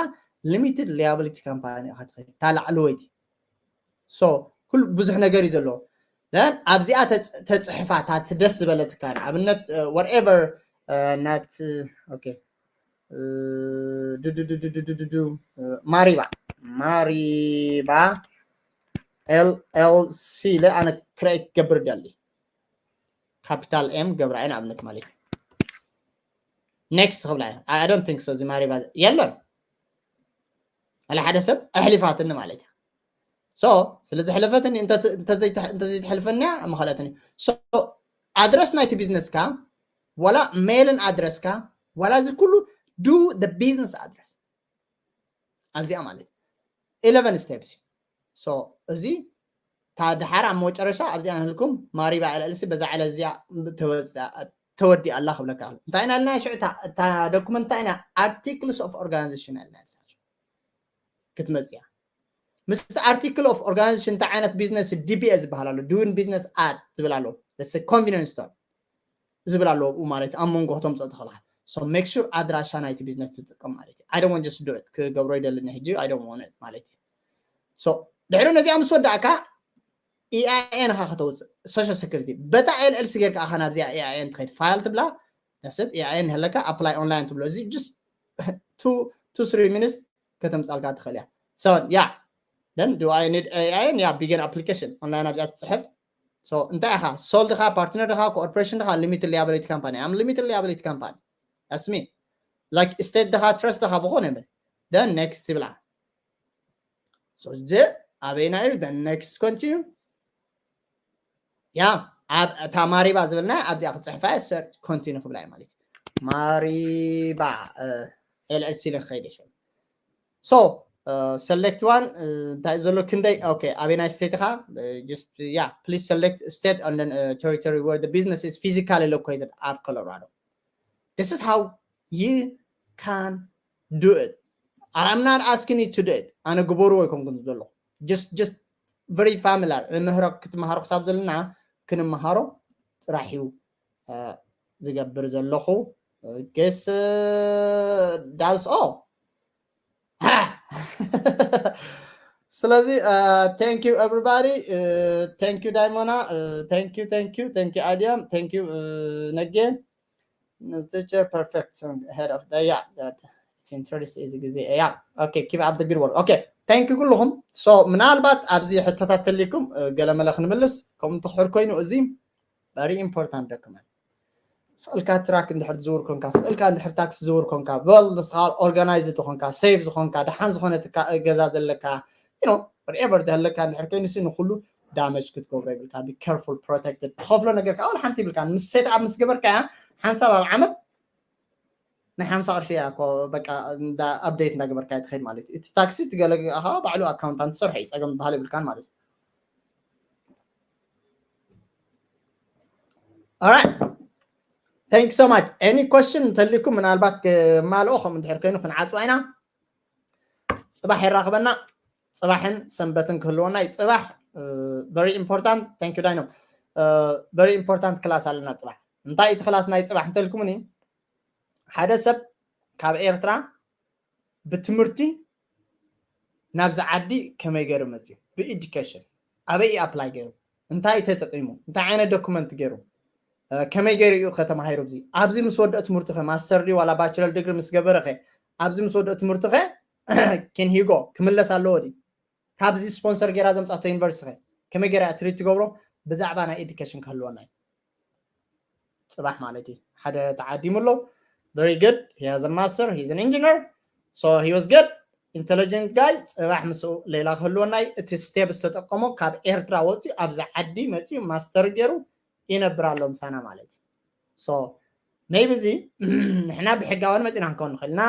limited liability company ኢኻ ትኸይድ እታ ላዕለወይቲ so ኩሉ ብዙሕ ነገር እዩ ዘለዎ። Then ኣብዚኣ ተፅ- ተፅሕፋ እታ ትደስ ዝበለትካ ንኣብነት whatever ናት okay ዱዱዱዱዱዱዱ ማሪባ ማሪባ L L C ኢለ ኣነ create ክገብር ደሊ ካፒታል M ገብራ እየ ንኣብነት ማለት እዩ። Next ክብላ እየ። I don't think so እዚ ማሪባ የለን ኣለ ሓደ ሰብ ኣሕሊፋትኒ ማለት እያ። So ስለ ዘሕለፈትኒ እንተዘይትሕልፈኒ እያ መኸለትኒ። So ኣድረስ ናይቲ ቢዝነስካ ዋላ ሜልን ኣድረስካ ዋላ እዚ ኩሉ do the business address ኣብዚኣ ማለት eleven steps እዩ። So እዚ ታ ድሓር ኣብ መጨረሻ ኣብዚኣ ንህልኩም ማሪባ L L C በዛ ዕለት እዚኣ ተወዲኣ ኣላ ክብለካ ኣሎ። እንታይ ኢና ኢልና ሽዑ እታ ዶኩመንት እንታይ ኢና articles of organization ኢልና ክትመፅያ ምስ article of organization እንታይ ዓይነት ቢዝነስ D B A ዝበሃል ኣሎ doing business at ዝብል ኣሎ convenience store ዝብል ኣለዎ ኣብኡ ማለት ኣብ መንጎ ክተምፅኦ ትኽእልካ። So make sure ኣድራሻ ናይቲ ቢዝነስ ትጥቀም ማለት እዩ። I don't want just do it ክገብሮ ይደልኒ ሕጂ I don't want it ማለት እዩ። So ድሕሪ ነዚኣ ምስ ወዳእካ E I N ኻ ከተውፅእ social security በታ L L C ጌርካ ኣኻ ናብዚኣ E I N ትኸይድ ፋይል ትብላ ደስት E I N ህለካ apply online ትብሎ እዚ just two two three minutes ከተምፃልካ ትኽእል እያ። So yeah then do I need E I N yeah begin application online ኣብዚኣ ትፅሕፍ። So እንታይ ኢኻ sole ድኻ partner ድኻ corporation ድኻ limited liability company I'm limited liability company that's me like state ድኻ trust ድኻ ብኾነ ይብል then next ይብላ። So እዚ ኣበይና እዩ then next continue yeah ኣብ እታ ማሪባ ዝብልና ኣብዚኣ ክፅሕፋ እየ። Search continue ክብላ እየ ማለት እዩ። ማሪባ ኤልኤልሲ ኢለ ክኸይድ እየ። So select one እንታይ ዘሎ ክንደይ? Okay, ኣበናይ state ኢኻ? Just yeah, please select state and then territory where the business is physically located at Colorado. This is how you can do it. I'm not asking you to do it. ኣነ ግበርዎ ኣይኮንኩን ዘሎ። Just just very familiar ንምህሮ ክትመሃሩ ክሳብ ዘለና ክንመሃሮ ጥራሕ እዩ ዝገብር ዘለኹ። Guess that's all. ስለዚ thank you everybody. Thank you ዳይሞና. Thank you, thank you, thank you ኣድያም. Thank you ነጌ. Teacher perfect song ahead of the yeah that it's interest እዚ ግዜ yeah. Okay, keep up the good work. Okay, thank you ኩልኹም. So ምናልባት ኣብዚ ሕቶታት ተሊኩም ገለመለ ክንምልስ ከም ትኽሕር ኮይኑ እዚ very important document። ስእልካ ትራክ እንድሕር ዝውር ኮንካ፣ ስእልካ እንድሕር ታክሲ ዝውር ኮንካ፣ በል ንስኻ organize ዝኾንካ፣ save ዝኾንካ፣ ደሓን ዝኾነ ገዛ ዘለካ you know whatever ተህለካ እንድሕር ኮይኑ ሲ ንኩሉ damage ክትገብሮ ይብልካ። Be careful, protected። ትኸፍሎ ነገር ከዓ ወላ ሓንቲ ይብልካ። ምስ set up ምስ ገበርካ ሓንሳብ ኣብ ዓመት ናይ ሓምሳ ቅርሺ እያ እኮ በቃ እንዳ update እንዳገበርካ ትኸይድ ማለት እዩ። እቲ ታክሲ ትገለግኻ ባዕሉ accountant ትሰርሖ እዩ፣ ፀገም ዝበሃል ይብልካን ማለት እዩ። Alright, thank you so much. Any question እንተልኩም ምናልባት ማልኦ ከም እንድሕር ኮይኑ ክንዓፅዋ ኢና። ፅባሕ የራኽበና። ፅባሕን ሰንበትን ክህልወና እዩ። ፅባሕ very important. Thank you ዳይኖ። Very important class ኣለና ፅባሕ። እንታይ እቲ class ናይ ፅባሕ እንተልኩምኒ ሓደ ሰብ ካብ ኤርትራ ብትምህርቲ ናብዚ ዓዲ ከመይ ገይሩ መፅዩ? ብኢዱኬሽን ኣበይ እዩ ኣፕላይ ገይሩ? እንታይ ተጠቂሙ? እንታይ ዓይነት ዶክመንት ገይሩ? ከመይ ገይሩ እዩ ከተማሂሩ? እዚ ኣብዚ ምስ ወደኦ ትምህርቲ ኸ ማስተር ድዩ ዋላ ባችለር ዲግሪ ምስ ገበረ ኸ ኣብዚ ምስ ወደኦ ትምህርቲ ኸ ኬን ሂጎ ክምለስ ኣለዎ ድዩ? ካብዚ ስፖንሰር ገይራ ዘምፃቶ ዩኒቨርሲቲ ኸ ከመይ ገይራ እያ ትሪት ትገብሮ? ብዛዕባ ናይ ኤዱኬሽን ክህልወና እዩ። ፅባሕ ማለት እዩ ሓደ ተዓዲሙ ኣሎ። Very good, he has a master, he's an engineer, so he was good, intelligent guy. ፅባሕ ምስኡ ሌላ ክህልወና እዩ። እቲ ስቴፕ ዝተጠቀሞ ካብ ኤርትራ ወፅዩ ኣብዚ ዓዲ መፅዩ ማስተር ገይሩ ይነብር ኣሎ ምሳና ማለት እዩ። So maybe እዚ ንሕና ብሕጋውን መፂና ክንከውን ንኽእል ኢና።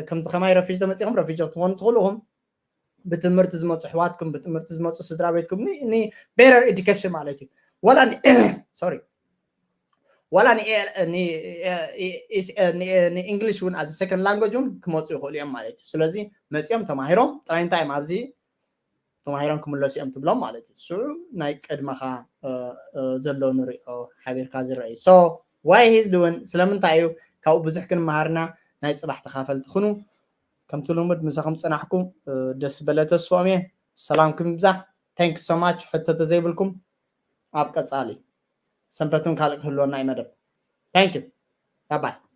ከምዚ ከማይ ረፊጅ ተመፂኹም ረፊጅ ክትኾኑ ትኽእሉ ኢኹም። ብትምህርቲ ዝመፁ ኣሕዋትኩም ብትምህርቲ ዝመፁ ስድራ ቤትኩም ን better education ማለት እዩ። ዋላ sorry ዋላ ንእንግሊሽ እውን as second language እውን ክመፁ ይኽእሉ እዮም ማለት እዩ። ስለዚ መፂኦም ተማሂሮም ጥራይ እንታይ እዮም ኣብዚ ተማሂሮም ክምለሱ እዮም ትብሎም ማለት እዩ። እሱ ናይ ቅድመኻ ዘሎ ንሪኦ ሓቢርካ ዝረአ እዩ። So why he's doing ስለምንታይ እዩ ካብኡ ብዙሕ ክንመሃርና ናይ ፅባሕ ተኻፈልቲ ኩኑ። ከምቲ ልሙድ ምሳኹም ፀናሕኩ ደስ በለ ተስፎም እየ። ሰላምኩም ይብዛሕ። Thank you so much። ሕቶ ተዘይብልኩም ኣብ ቀፃሊ ሰንበትን ካልእ ክህልወና እዩ መደብ። Thank you. Bye bye.